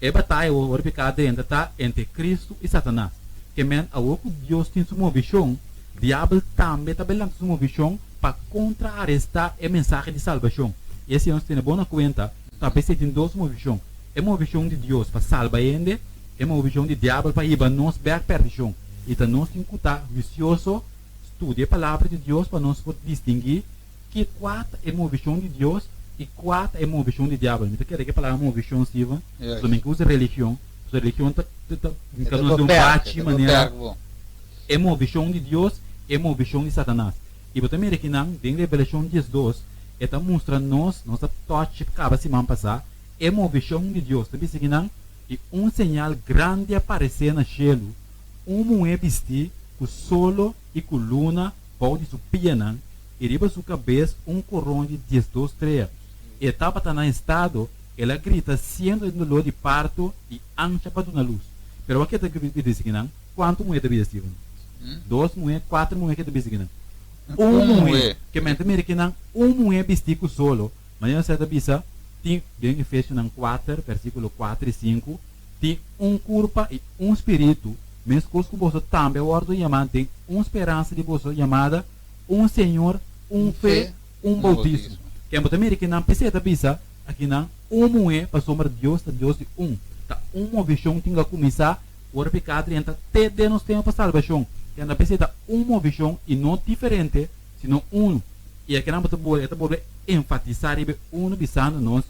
E bataya awor ora piká drenta ta entre Kristu i Satanas. Ke men awor ku Dios tin su movishon, Diabel tambe ta bai lanta su movishon pa kontraarestá e mensahe di salbashon. I esei nos tene bon na kuenta, ta p'esei tin dos movishon, e movishon di Dios pa salba hende, e movishon di Diabel pa hiba nos bèk pèrdishon. I ta nos tin ku ta huisioso Studia e Palabra di Dios pa nos por distinguí ki kua ta e movishon di Dios i kua ta e movishon di diabel. Mi ta kere ku e palabra movishon, Steven, pasobra mi ke usa religion, pasobra religion ta ta hinka nos den un bachi manera e movishon di Dios, e movishon di Satanas. I bo ta mira kinan den Revelashon 12 e ta mustra nos, nos a touch kaba siman pasá, e movishon di Dios. Ta bisa kinan, I un señal grandi a paresé na shelu, Un muhé bistí ku solo i ku luna bou di su pianan i riba su kabes un koron di 12 strea. E tabata na estado, el a grita siendo den doló di parto i ansha pa duna lus. Pero wak ke ta bisa kinan? Kuantu muhé ta bisa, Steven? Dos muhé, kuater muhé ke ta bisa kinan? Un muhé. Ke men ta mira kinan, un muhé bistí ku solo, manera nos ta bisa, tin den Efesionan kuater, versíkulo kuater i sinku, Tin un kurpa i un spiritu, meskos ku boso tambe a wòrdu yamá den un speransa di boso yamada, un Señor, un fe, un boutismo. Ken bo ta mira kinan p'esei ta bisa akinan un muhé, pasobra Dios ta Dios di un. Ta un movishon tin ku a kuminsá ora piká drenta te den nos tempu pa salbashon. Ken ta p'esei ta un movishon i no diferente, sino unu. I akinan bo ta bolbe, e ta bolbe enfatisá riba e unu bisando nos,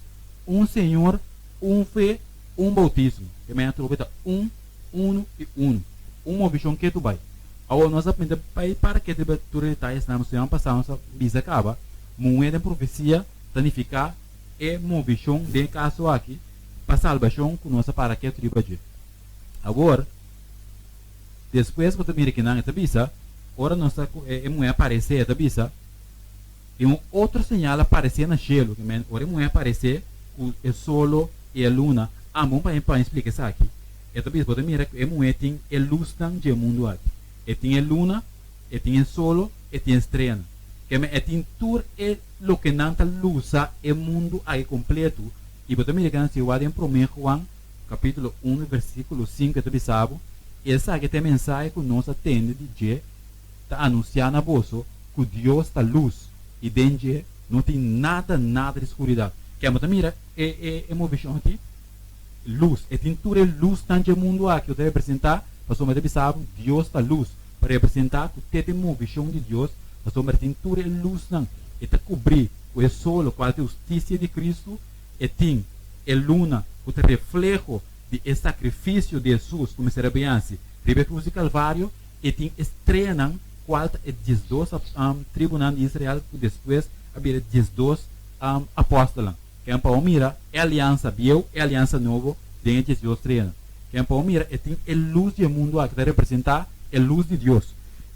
un Señor, un fe, Un boutismo. E mañana tur hopi ta un, unu i unu. Un movishon ketu bai. Awor nos a pinta bai para ketu riba tur e detayesnan nos siman pasá nos a bisa kaba, muhé den profesia ta nifiká e movishon den e kaso aki pa salbashon ku nos a para ketu riba dje. Awor, despues bo ta mira kinan e ta bisa, ora nos ta ku e muhé a paresé e ta bisa, I un otro señal a paresé na shelu, ke men ora e muhé a paresé ku e solo i e luna, amo un pa pa splika esaki. E ta bisa, bo ta mira ku e muhé tin e lusnan dje mundu aki. E tin e luna, e tin e solo, e tin e streanan. Ke men e tin tur e lokenan ta lusa e mundu aki kompletu. I bo ta mira kinan si wak den Promé Juan kapítulo 1 versíkulo 5 e ta bisa bo, Esaki ta e mensahe ku nos a tende di dje, ta anunsiá na boso ku Dios ta lus i den dje No tin nada, nada di skuridat. Ke bo ta mira e e e movishon aki? Lus. E tin tur e lusnan dje mundu aki ku ta representá, pasobra ta bisa bo, Dios ta lus. Pa representá ku te den movishon di Dios, pasobra tin tur e lusnan. E ta kubrí ku e solo, kual ta e hustisia di Kristu. E tin e luna ku ta refleho di e sakrifisio di Hesus ku mester a bin hasi riba e krus di Kalvario. E tin e streanan, kual ta e 12 tribunan di Israel ku despues a bira 12 apòstelnan. Ken pa bo mira e aliansa bieu, e aliansa nobo den e 12 streanan. Ken pa bo mira e tin e lus di e mundu aki ta representá e lus di Dios.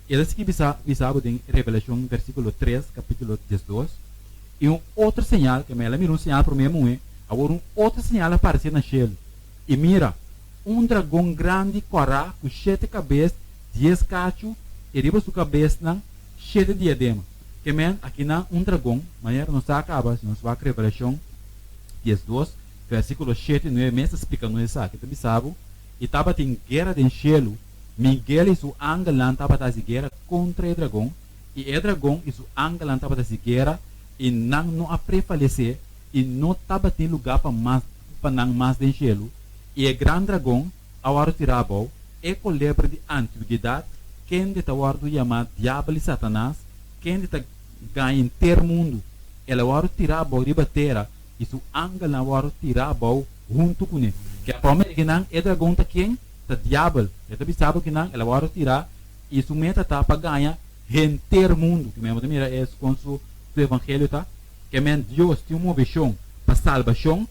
E ta sigui bisa bisa bo den Revelashon versíkulo 3 kapítulo 12, I un otro señal, ke el a mira un señal promé muhé, awor un otro señal a paresé na shelu. I mira, un dragon grandi kòrá ku shete kabes, 10 kachu, i riba su kabesnan shete diadema. Ke men, akinan un dragon, manera nos sa kaba si nos wak Revelashon 12, versíkulo 7 i 9 mes ta splika nos esaki, ta bisa bo, I tabatin guera den shelu, Miguel i su angelnan tabata hasi guera kontra e dragon, i e dragon i su angelnan tabata hasi guera, i nan no a prevalesé, i no tabatin lugá pa mas pa nan mas den shelu, i e gran dragon a wòrdu tirá abou, e kolebra di antiguidat, kende ta wòrdu yamá Diabel i Satanas, kende ta gaña henter mundu. El a wòrdu tirá abou riba tera, i su angelnan a wòrdu tirá abou huntu kuné. Ke promé di nan, e dragon ta ken? Ta Diabel. E ta bisa bo kinan el a wòrdu tirá, i su meta ta pa gaña henter mundu. Ke men bo ta mira es kon su evangelio ta. Ke men Dios tin un moveshon pa salbashon,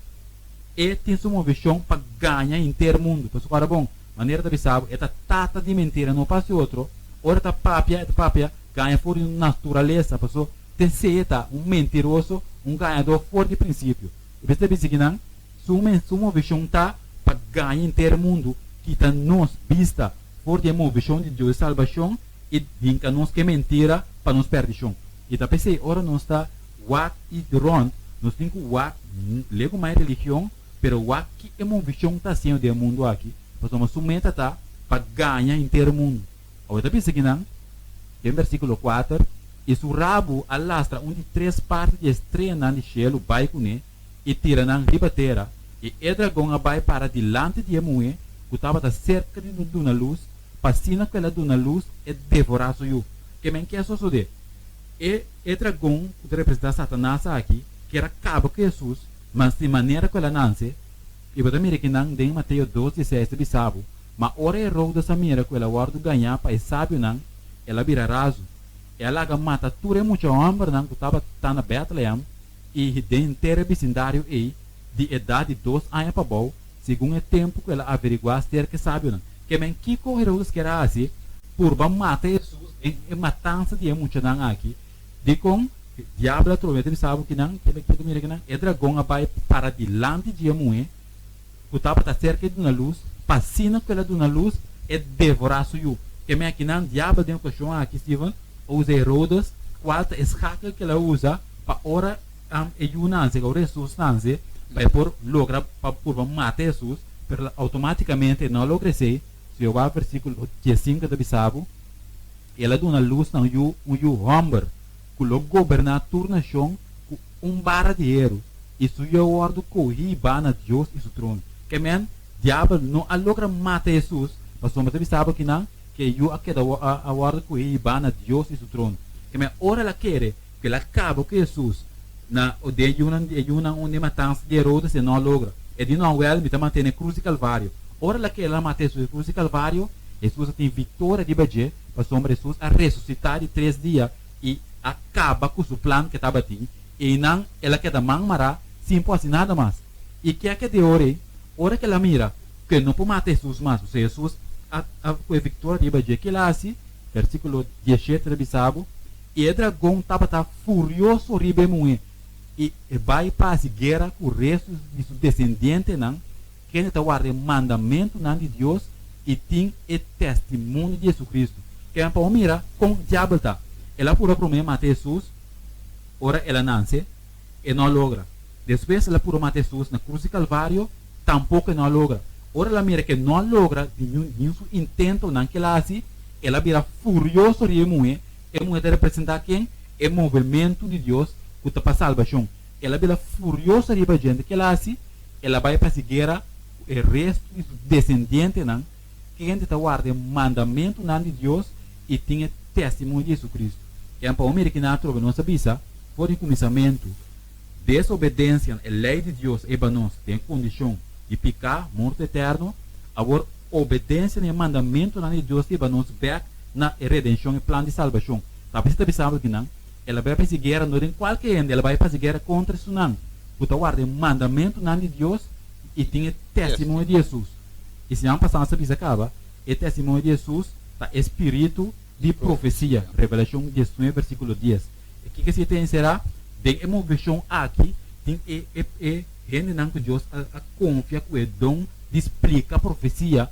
e tin su moveshon pa gaña henter mundu. Pasobra ora bon, manera ta bisa bo, e ta tata di mentira, no pa hasi otro. Ora e ta papia, e ta papia gaña for di naturalesa, pasobra te esei e ta, un mentiroso, un gañadó for di prinsipio. E bes ta bisa kinan, su su moveshon ta pa gaña henter mundu, kita nos bista for di e moveshon di Dios di salbashon i hinka nos ku e mentira pa nos pèrdishon. I ta p'esei ora nos ta wak i rònt, nos tin ku wak legu mai religion, pero wak ki e movishon ta hasiendo den e mundu aki, pasobra su meta ta pa gaña henter mundu. Awe ta bisa kinan den versíkulo 4, I su rabu a lastra un di tres parti di e streanan di shelu bai kuné i tira nan riba tera, i e dragon a bai para dilanti di e muhé ku tabata serka di duna lus, pa asina ku el a duna lus e devorá su yu. Ke men ke a sosodé? E e dragon ku ta representá Satanas aki kier a kaba ku Hesus, ma si manera ku el a nanse, i bo ta mira kinan den Mateo 2, 16 ta bisa bo, Ma ora Herodes a mira ku el a wòrdu gañá pa e sabionan, el a bira razu. E a laga mata tur e mucha hòmbernan ku tabata na Bètlehèm i den henter e bisindario ei, di edat di 2 aña pa bou, segun e tempu ku el a averiguá serka e sabionan. Ke men kiko Herodes kier a hasi? Purba mata Hesus den e matansa di e muchanan aki. Dikon? Diabel a trobe ta bisa bo kinan, kila kila mira kinan, e dragon a bai para dilanti di e muhé ku tabata serka di duna lus, pa asina ku el a duna lus, e devorá su yu. Ke men akinan diabel den okashon aki, Steven, a usa Herodes, kual ta e schakel ku el a usa pa ora e yu nanse, ora Hesus nanse, pa e por logra pa purba mata Hesus, pero automáticamente e no a logra esei. Si bo wak versíkulo 15 ta bisa bo, El a duna lus na un yu, un yu hòmber, ku lo goberná tur nashon ku un bara di heru, i su yu a wòrdu kohí ba na Dios i su trono. Ke men, Diabel no a logra mata Hesus, pasobra ta bisa bo kinan, ku e yu a keda a wòrdu kohí ba na Dios i su trono. Ke men, ora el a kere ku el a kaba ku Hesus na den yunan e yunan un di matansa di Herodes, e no a logra. E di, No, wèl, mi ta mantené krus di Kalvario. Ora el a kere el a mata Hesus e krus di Kalvario, Hesus a tin viktoria riba dje, pasobra Hesus a resusitá di tres dia i a kaba ku su plan ku e tabatin. Einan el a keda man mará sin por hasi nada mas. I ke a keda e ora ei? Ora ku el a mira ku e no por mata Hesus mas, osea Hesus a a ku e viktoria riba dje, ke el a hasi? Versíkulo 17 ta bisa bo, I e dragon tabata furioso riba e muhé, i e bai pa hasi guera ku restu di su desendientenan, kende ta warda e mandamentunan di Dios i tin e testimonio di Jesucristo. Kende pa bo mira kon diabel ta. El a purba promé mata Hesus ora el a nanse, e no a logra. Despues el a purba mata Hesus na krus di Kalvario, tampoko e no a logra. Ora el a mira ku e no a logra di niun su intentonan ku el a hasi, el a bira furioso riba e muhé. E muhé ta representá ken? E movementu di Dios. ku ta pa salbashon. El a bira furioso riba djente. Ke el a hasi? El a bai pa hasi guera ku e restu di su desendientenan, kende ta warda e mandamentunan di Dios i tin e testimonio di Jesucristo. Ken pa bo mira kinan atrobe nos a bisa for di kuminsamentu, desobedensia na e lei di Dios a hiba nos den kondishon di piká, morto eterno. Awor, obedensia na e mandamentunan di Dios ta hiba nos bèk na e redenshon, e plan di salbashon. Ta p'esei ta bisando kinan, El a bai pa hasi guera no den kualke hende, el a bai pa hasi guera kontra esunnan ku ta warda e mandamentunan di Dios i tin e testimonio di Hesus. I siman pasá nos a bisa kaba, e testimonio di Hesus ta e spiritu di profesia, Revelashon diesnuebe versíkulo dies. E kiko esei ta enserá? Den e moveshon aki tin e e e hendenan ku Dios a a konfia ku e don di splika profesia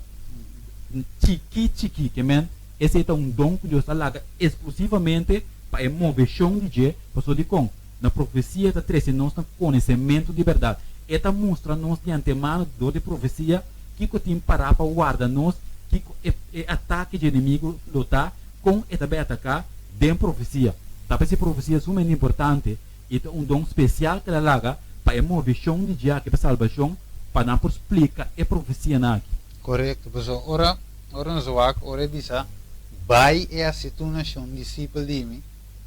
chikí chikí. Ke men, esei ta un don ku Dios a laga eksklusivamente pa e moveshon di dje. Pasobra dikon? Na profesia ta trese nos na konosementu di bèrdat. E ta mustra nos di antemano dor di profesia kiko tin pará pa warda nos, kiko e e atake dje enemigu lo ta, kon e ta bai ataká den profesia. Ta p'esei profesia sumamente importante i ta un don spesial ku el a laga pa e moveshon di dje aki pa salbashon, pa nan por splika e profesianan aki. Korekto, pasobra ora ora nos wak ora e bisa bai e hasi tur nashon disipel di mi,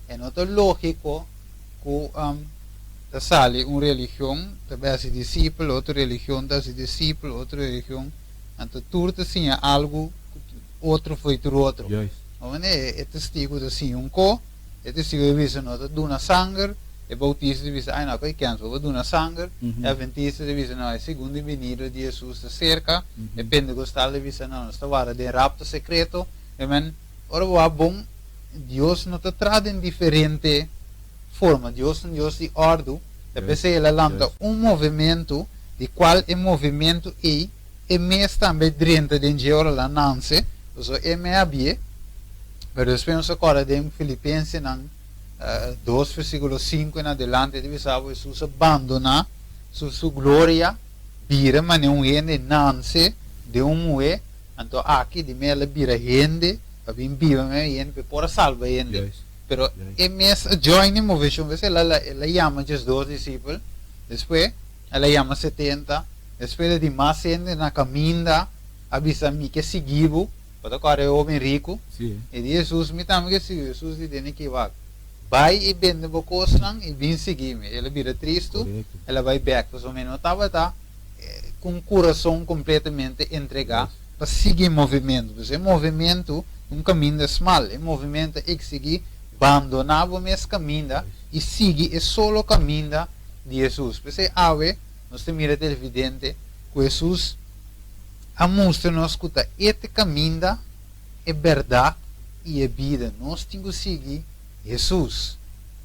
E no ta lógiko ku ta sali un religion ta bai hasi disipel, otro religion ta hasi disipel, otro religion, anto tur ta siña algu otro fo'i tur otro. Ounke e testigu ta siña un ko, e testigu ta bisa no ta duna sanger, e boutista ta bisa ai no ku e kens bo duna sanger, e adventista ta bisa no e segundo benido di Hesus ta serka, e pentekostal ta bisa no nos ta warda den rapto sekreto, Ora bo a bon, Dios no ta traha den diferente forma. Dios ta un Dios di òrdu. Ta p'esei el a lanta un movementu, di kual e movementu ei e mes tambe drenta den dje ora el a nanse. Pasobra e mes a bié. Pero despues nos a kòrda den Filipensenan dos versíkulo sinku en adelante, e ta bisa bo Hesus a bandoná su su gloria, bira manera un hende, nanse den un muhé. Anto aki di mes el a bira hende pa bin biba mei hende pa e por a salba hende. Pero e mes a join e moveshon, bes el a el a yama diesdos disipel, despues el a yama setenta, despues el a di mas hende na kaminda a bisa mi ke sigui bo, bo ta kòrda e hoben riku? E di Hesus mi tambe ke sigui bo, Hesus di tene ki wak, bai i bende bo kosnan i bin sigui mi. El a bira tristu, el a bai bèk pasobra mi no tabata. ku un kurason kompletamente entregá pa sigui e movementu. Pues e movementu ta un kaminda smal. E movementu ta eksigí bandoná bo mes kaminda i sigui e solo kaminda di Hesus. P'esei awe nos ta mira televidente ku Hesus a mustra nos ku ta e ta e kaminda, e bèrdat i e bida. Nos tin ku sigui Hesus.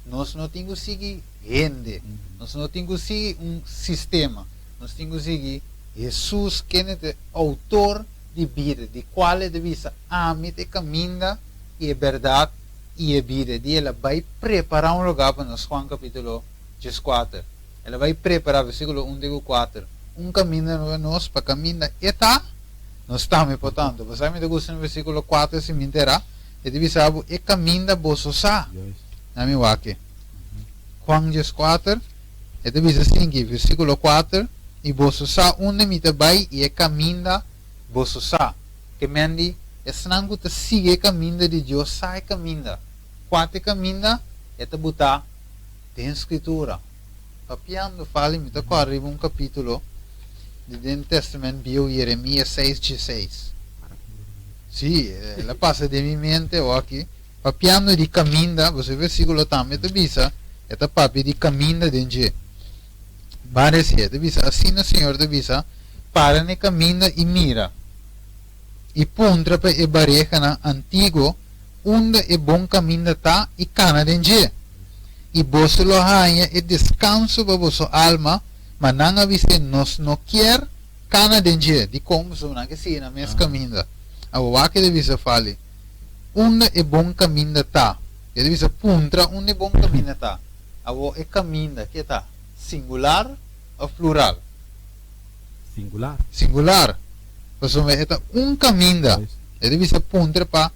Nos no tin ku sigui hende. Nos no tin ku sigui un sistema. Nos tin ku sigui Hesus, kende ta e outor di bida, di kual e ta bisa, Ami ta e kaminda i e bèrdat i e bida. Di el a bai prepará un lugá pa nos, Juan kapítulo dieskuater. El a bai prepará, versíkulo un te ku kuater, un kaminda pa nos, pa kaminda e ta, nos tambe por tantu. Bo sa mi ta gusta na versíkulo kuater si mi enterá, e ta bisa bo, E kaminda boso sa. Na mi wak e. Juan dieskuater, e ta bisa asinki, versíkulo kuater, I boso sa unda mi ta bai i e kaminda boso sa. Ke men di, esnan ku ta sigui e kaminda di Dios sa e kaminda. Kua ta e kaminda? E ta butá den Skritura. Papiando fali mi ta kòrda riba un kapítulo di den Tèstamènt Bieu, Yeremías seis dieseis. Sí, el a pasa den mi mente awor aki. Papiando di kaminda, boso e versíkulo tambe ta bisa, e ta papia di kaminda den dje. Ban resié, e ta bisa, Asina Señor ta bisa, Para na e kaminda i mira, i puntra pa e barehanan antiguo unda e bon kaminda ta i kana den dje, i boso lo haña e deskanso pa boso alma, ma nan a bis'é, Nos no kier kana den dje. Dikon? Pasobra nan ke sigui nan mes kaminda. Awor wak e ta bisa Fali. Unda e bon kaminda ta? E ta bisa puntra unda e bon kaminda ta. Awor e kaminda ke ta? Singular òf plural? Singular. Singular. Pasobra e ta un kaminda. E ta bisa puntra pa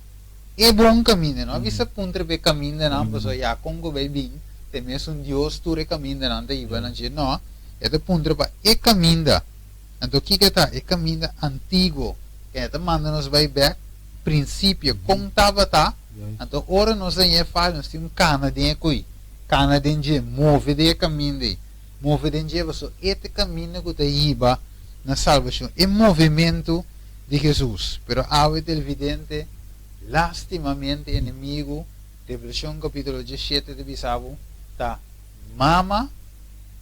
e bon kaminda. E no a bisa puntra pa e kamindanan pasobra ya kon ku bai bin. Ta e mesun Dios tur e kamindanan ta hiba na dje. No, e ta puntra pa e kaminda. Anto kiko e ta? E kaminda antiguo. Ken e ta manda nos bai bek? Prinsipio, kon tabata. Anto ora nos daña e fal, nos tin un kana den e kui. Kana den dje, move den e kaminda ei. Move den dje pasobra e ta e kaminda ku ta hiba na salbashon. E movementu di Hesus. Pero awe televidente, lastimamente enemigu, Revelashon kapítulo diesshete ta bisa bo, ta mama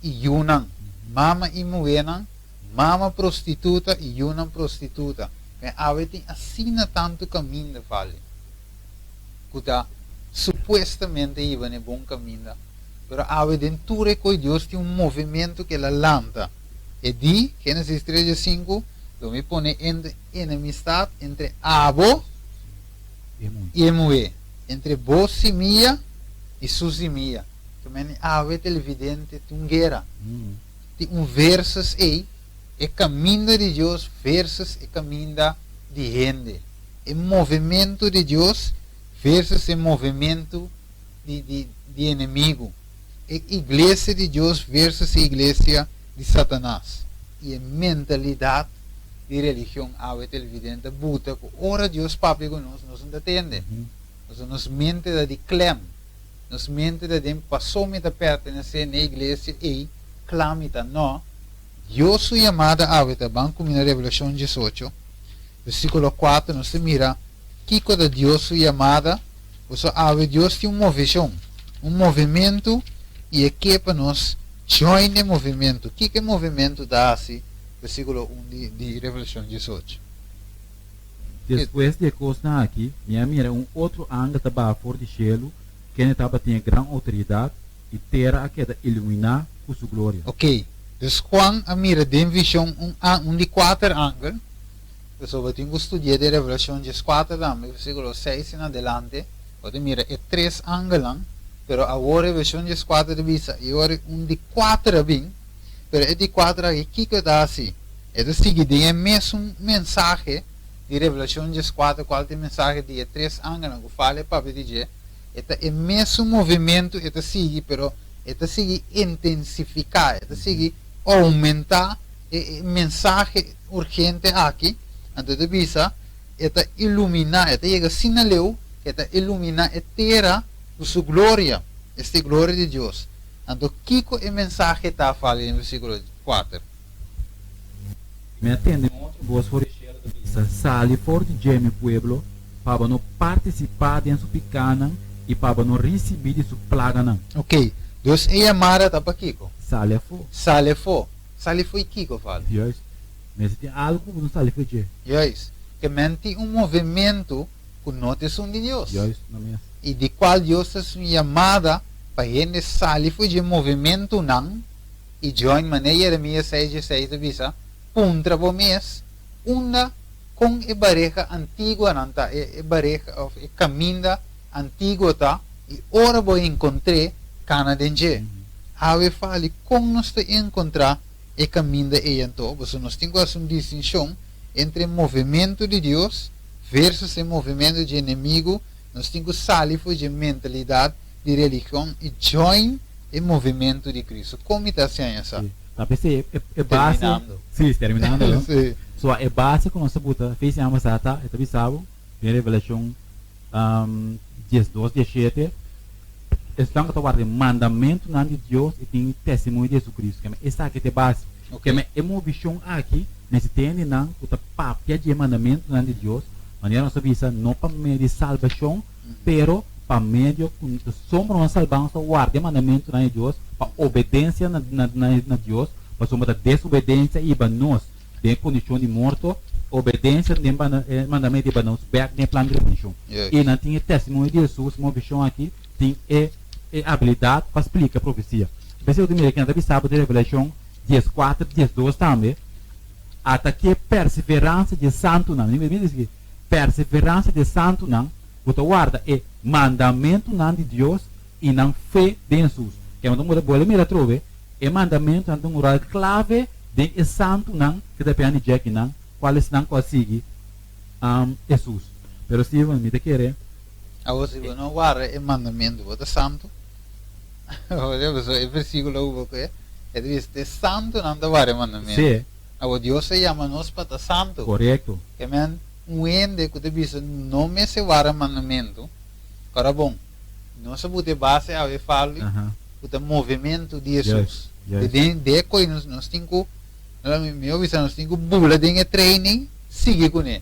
i yunan, mama i muhénan, mama prostituta i yunan prostituta. Men awe tin asina tantu kaminda vale ku ta supuestamente hiba na e bon kaminda, pero awe den tur e koi Dios tin un movementu ku el a lanta. E di, Génesis tres diesinku, Lo mi pone enemistat entre abo i e muhé, entre bo simia i su simia. Ke mende awe televidente tin un guera, tin un versus ei, e kaminda di Dios versus e kaminda di hende, e movementu di Dios versus e movementu di di di enemigu, e iglesia di Dios versus e iglesia di Satanas. I e mentalidat di religion awe televidente ta buta ku ora Dios papia ku nos, nos no ta tende. Pasobra nos mente ta di klem. Nos mente ta den paso mi ta pertenesé n'e iglesia ei, kla mi ta. No. Dios su yamada awe ta ban kuminá Revelashon diesocho, versíkulo kuater, nos ta mira kiko ta Dios su yamada. Pasobra awe Dios tin un moveshon, un movementu i e ke pa nos join e movementu. Kiko e movementu ta hasi? Versíkulo un di Revelashon diesocho. Despues di e kosnan aki, mi a mira un otro angel ta baha for di shelu, kende tabatin e gran outoridat, i tera a keda iluminá ku su gloria. Oké, dus Juan a mira den vishon un un di kuater angel, pasobra bo tin ku studia den Revelashon dieskuater tambe, versíkulo seis en adelante, bo ta mira e tres angelnan, pero awor Revelashon dieskuater ta bisa, i ora un di kuater a bin, Pero e di kuater aki, kiko e ta hasi? E ta sigui den e mesun mensahe di Revelashon dieskuater, kual ta e mensahe di e tres angelnan ku fala e papia di dje. E ta e mesun movementu e ta sigui, pero e ta sigui intensifiká, e ta sigui oumentá e mensahe urgente aki. Anto e ta bisa, e ta iluminá, e ta yega asina leu ku e ta iluminá e tera ku su gloria, esta e gloria di Dios. Anto kiko e mensahe ta fala den versíkulo kuater? Mi a tende un otro bos for di shelu ta bisa, Sali for di dje, mi pueblo, pa bo no partisipá den su pikánan i pa bo no risibí di su plaganan. Oké, dus e yamada ta pa kiko? Sali afó. Sali afó. Sali fo'i kiko, fala? Juist. Mester tin algu ku bo no sali fo'i dje. Juist. Ke men tin un movementu ku no ta esun di Dios. Juist, no mes. I di kual Dios ta su yamada pa hende sali for dje movementunan i join manera Jeremias seis dieseis ta bisa, Puntra bo mes, unda kon e bareha antiguanan ta, e bareha òf e kaminda antiguo ta, i ora bo enkontr'é, kana den dje. Awe fali kon nos ta enkontrá e kaminda ei anto? Pasobra nos tin ku hasi un distinshon entre e movementu di Dios versus e movementu dje enemigu. Nos tin ku sali for dje mentalidat di religion i join e movementu di Cristo. Kon mi ta hasi aña sa? Sí. Ta p'esei e e base. Terminando. Sí, terminando no. Sí. So e base ku nos ta buta fe siña pasá ta e ta bisa bo den Revelashon diesdos, dieshete, esnan ku ta warda e mandamentunan di Dios i tin testimonio di Jesucristo. Keme esaki ta e base. Ok. Keme e movishon aki mester tende nan ku ta papia di e mandamentunan di Dios, manera nos a bisa, no pa medio di salbashon, pero pa medio ku sombra nos salbá nos ta warda e mandamentunan di Dios pa obedensia na na Dios, pasobra ta desobedensia hiba nos den e kondishon di morto, obedensia den e mandamentu hiba nos bèk den e plan di redenshon. I nan tin e testimonio di Hesus, movishon aki tin e e abilidat pa splika profesia. P'esei bo ta mira kinan ta bisa bo den Revelashon dieskuater, diesdos tambe, Ata ki e perseveransia di e santunan, mi mira esaki, Perseveransia di e santunan ku ta warda e mandamentunan di Dios i nan fe den Hesus. Kende bo ta bolbe mira atrobe, e mandamentunan ta un ròl klave den e santunan ku ta pena di djekinan, kual esnan ku a sigui Hesus. Pero Steven, mi ta kere. Awor si bo no warda e mandamentu, bo ta santu? Pasobra e versíkulo ku bo kohe, e ta bisa, Te santunan ta wara e mandamentu. Sí. Awor Dios a yama nos pa ta santu. Korekto. Ke men, un hende ku ta bisa no mester wara mandamentu, ora bon, nos a buta e base awe fali ku ta movementu di Hesus. Juist. Den de koi nos nos tin ku, mihó bisa nos tin ku bula den e trein ei, sigui kuné.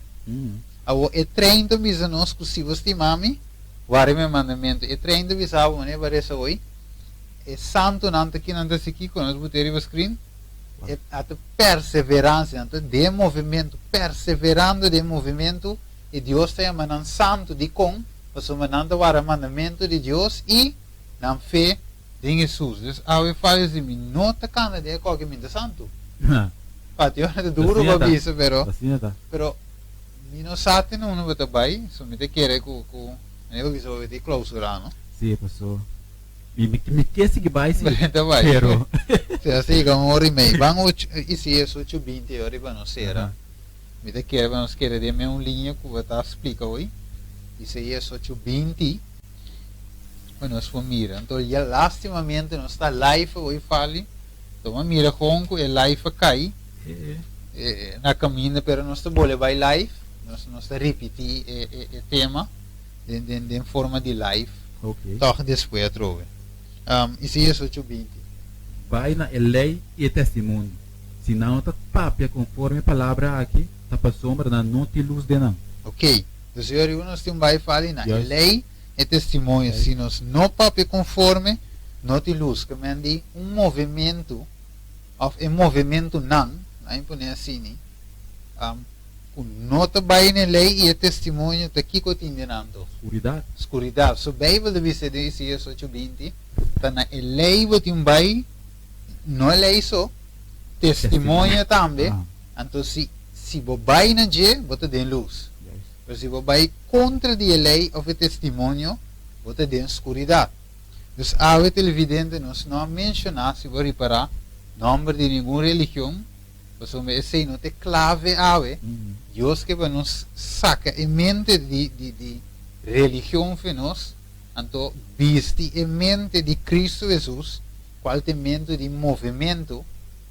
Awor e trein ta bisa nos ku si bo stima mi, wara mi mandamentu. E trein ta bisa bo, manera bo a resa hoy, e santunan ta kinan ta hasi kiko? Nos buta e riba screen. E a ta perseveransia, nan ta den movementu, perseverando den movementu, i Dios ta yama nan santu. Dikon? Pasobra nan ta wara mandamentu di Dios i nan fe den Hesus. Dus awe fásil si mi no ta kanda den e kòke mi ta santu. Pati ora ta duru pa bisa, pero pero mi no sa te na unda bo ta bai, so mi ta kere ku ku mi a bisa bo ta klousurá, no? Sí, paso mi mi ke sigui bai sí, Ta bai. pero Si a sigui un ora i mei. Ban ocho i si es ocho binti ora riba nos sera. Mi ta kere pa nos kere den meun liña ku bo ta splika hoy. I si es ocho binti pa nos por mira. Anto ya lastimamente nos ta live hoy Fali. Tuma mira kon ku e live a kai na kaminda pero nos ta bole bai live. Nos nos ta ripití e e e tema den den den forma di live. Ok. Tòg despues atrobe. Isaías ocho 20. Bai na e lei i e testimonio. Si nan no ta papia konforme e palabra aki, ta pasobra nan no tin lus den nan. Ok. Dus yo riba nos tin bai fali na e Juist. lei, e testimonio. Juist. Si nos no papia konforme, no tin lus. Ke men di un movementu òf e movementunan, nan pone asini, ku no ta bai na e lei i e testimonio, ta kiko tin den nan to? Skuridat. Skuridat. So Beibel ta bisa den Isaías ocho 20, ta na e lei bo tin bai, no e lei so, testimonio tambe. Ah. Anto si si bo bai na dje, bo ta den lus. Juist. Pero si bo bai kontra di e lei òf e testimonio, bo ta den skuridat. Dus awe televidente nos no a menshoná, si bo ripará, nòmber di ningun religion, pasobra esei no ta e klave awe. Dios ke pa nos saka e mente di di di religion fe nos, anto bisti e mente di Kristu Hesus, kual ta e mente di movementu.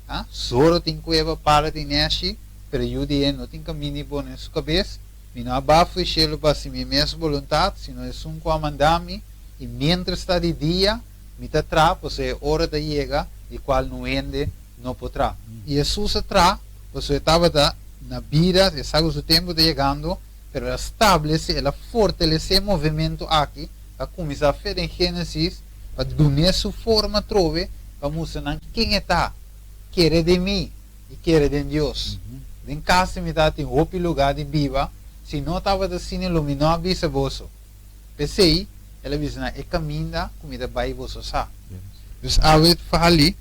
A Zoro tin kueba para di neshi, pero yu di e no tin kaminda di pone su kabes. Mi no a ba fu e shelu pa hasi mi mes boluntat, sino esun ku a manda mi, i miéntras ta di dia, mi ta tra, pasobra e ora ta yega di kual nun hende no por tra. I Hesus a tra, pasobra e tabata na bida, e sa ku su tempu ta yegando, pero el a stablesé, el a fortalesé e movementu aki, a kuminsá fe den Génesis, pa dun'é su forma atrobe pa mustra nan ken e ta. Kere den mi i kere den Dios. Den kas di mi tata tin hopi lugá di biba, si no tabata asina lo mi no a bisa boso. P'esei, el a bisa nan, E kaminda ku mi ta bai boso sa. Dus awe fali,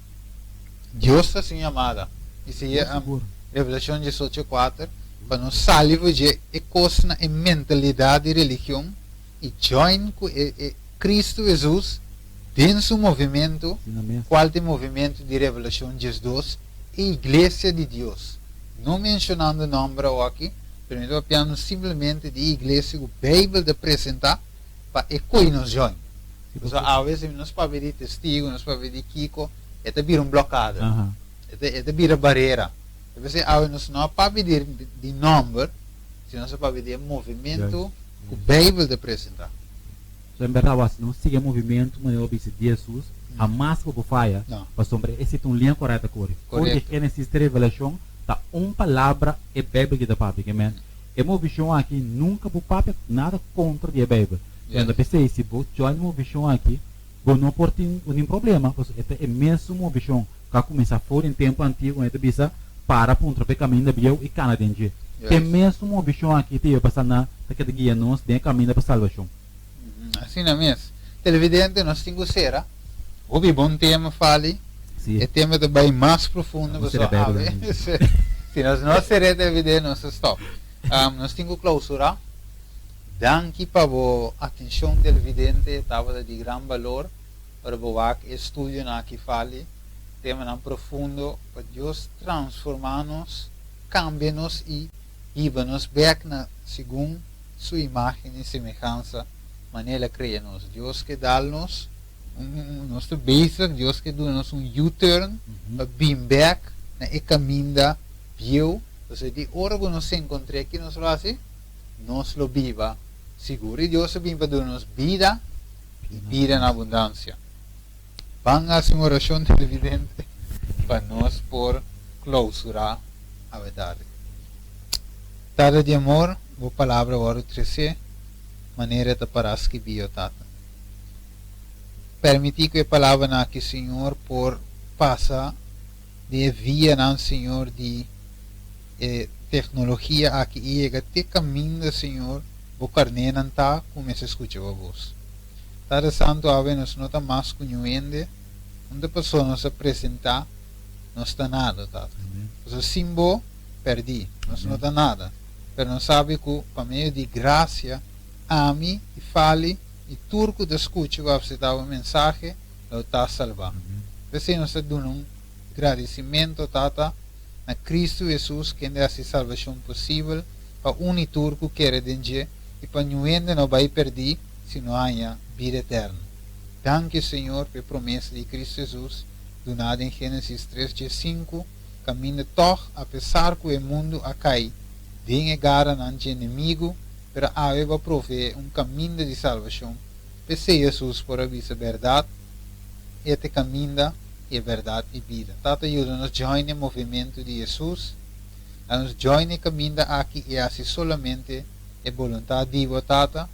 Dios ta sin yamada. I si e Revelashon 18, 4, pa nos sali for dje e kosnan, e mentalidat di religion, i join ku e e Cristo Jesus den su movimentu, kual ta e movimentu di Revelashon 12, e Iglesia di Dios. No menshonando nòmber awoki, pero mi ta papiando simplemente di e iglesia ku Beibel ta presentá pa e koe nos join. Pasobra awe si nos papia di testigu, nos papia di kiko, e ta bira un blokada, e ta bira barera. E p'esei awe nos no a papia di nòmber, sino nos a papia di e movimentu ku Beibel ta presentá. So en bèrdat wak si nos sigui e movimentu manera bo bisa di Hesus, hamas bo por faya, pasobra esei ta un liña kòrèt ta kore. For di Génesis te Revelashon ta un palabra e Beibel ki ta papia. Ke men, e movishon aki nunka bo papia nada kontra di e Beibel. Kende p'esei si bo join e movishon aki bo no por tin nin problema, pasobra e ta e mesun movishon ku a kuminsá for di tempu antiguo, e ta bisa para puntra pa e kaminda bieu i kana den dje. Te mesun movishon aki ta yega pa sana ta keda guia nos den e kaminda pa salbashon. Asina mes. Televidente, nos tin ku sera. Hopi bon tema, Fali. Sí. E tema ta bai mas profundo Nos pasobra sera awe Bijbel. si nos no sera e televidente nos ta stop. Nos tin ku klausurá. Danki pa bo atenshon televidente, tabata di gran balor ora bo wak e studionan aki Fali. Temanan profundo pa Dios transformá nos. Kambia nos i hiba nos bek na segun Su imágen i semehansa, manera El a krea nos. Dios ke dal nos Nos ta bezig, Dios ke duna nos un U-turn pa bin bek na e kaminda bieu. Entonces di ora ku nos enkontr'é ki nos lo hasi? Nos lo biba sigur. I Dios a bin pa duna nos bida i bida na abundansia. Ban hasi un orashon televidente pa nos por klousurá awe tardi. Tata di amor, bo palabra wòrdu tresé manera e ta pará skibí, o Tata. Permití ku e palabranan aki, Señor, por pasa den e vianan, Señor, di e teknologia aki i yega te kaminda, Señor, bo karnénan ta ku mester skucha bo bos. Tata Santu, awe nos no ta mas ku niun hende, un ta pasobra nos a presentá, nos ta nada, Tata. Pasobra sin bo, pèrdí, nos no ta nada. Pero nos sabi ku pa medio di grasia, ami i Fali i tur ku ta skucha ku apseptá bo mensahe lo ta salbá. P'esei nos ta duna un gradisimentu, Tata, na Kristu Hesus kende hasi salbashon posibel pa un i tur ku kere den dje i pa niun hende no bai pèrdí sino haña bida eterno. Danki, Señor, pa e promesa di Kristu Hesus duná den Génesis tres diesinku, kaminda tòg apesar ku e mundu a kai den e garanan dje enemigu, pero awe bo a proveé un kaminda di salbashon. P'esei Hesus por a bisa, Bèrdat, e ta e kaminda i e bèrdat i bida. Tata yuda nos join e movementu di Hesus. A nos join e kaminda aki i hasi solamente e boluntat di bo, Tata,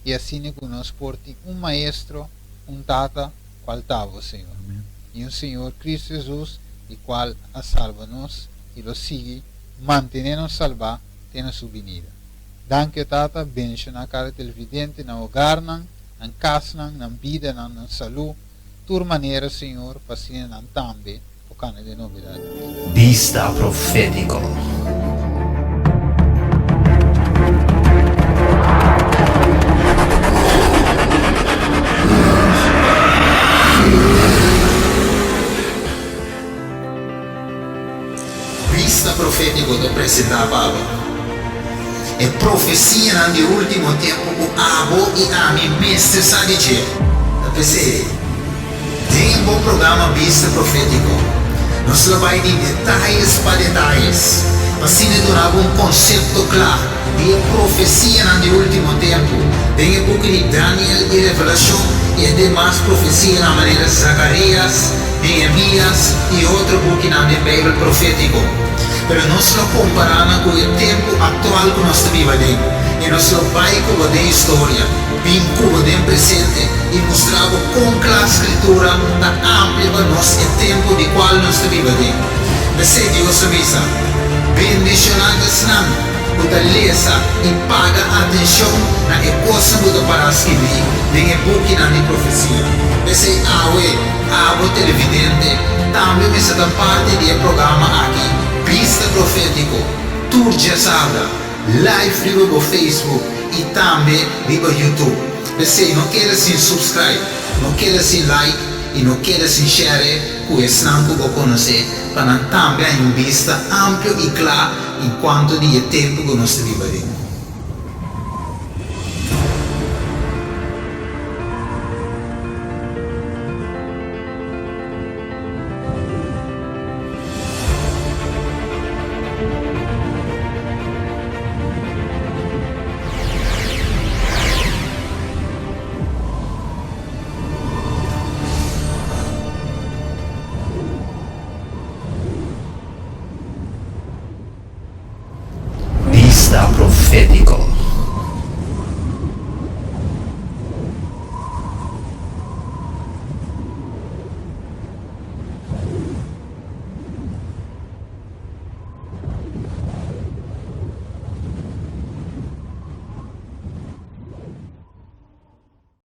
i asina ku nos por tin un Maestro, un Tata, kual ta bo, Señor. I un Señor, Kristu Hesus, di kual a salba nos i lo sigui mantené nos salbá te na su binida. Danki, o Tata, bendishoná kada televidente, nan hogarnan, nan kasnan, nan bidanan, nan salú, tur manera, Señor, pa asina nan tambe por kana den novedad di bida. Bista profétiko. Bista profétiko ta presentá pa abo e profesianan di último tempu ku abo i ami mester sa di dje. Ta p'esei, den bo programa Bista Profétiko, nos lo bai di detayes pa detayes pa asina duna bo un konsepto kla di e profesianan di último tempu den e buki di Daniel i Revelashon i e demas profesianan manera Zakarías, Nehemías i otro bukinan den Beibel profétiko. Pero nos lo kompará nan ku e tempu aktual ku nos ta biba den, i nos lo bai ku bo den historia, bin ku bo den presente i mustra bo kon kla Skritura ta amplia pa nos e tempu di kual nos ta biba den. P'esei Dios a bisa, Bendishoná ta esnan ku ta lesa i paga atenshon na e kosnan ku ta pará skibí den e bukinan di profesia. P'esei awe, abo televidente tambe mester ta parti di e programa aki Bista Profétiko tur djasabra live riba bo Facebook i tambe riba YouTube. P'esei no keda sin subscribe, no keda sin like i no keda sin share ku esnan ku bo konosé pa nan tambe haña un bista amplio i kla en kuanto di e tempu ku nos ta biba den.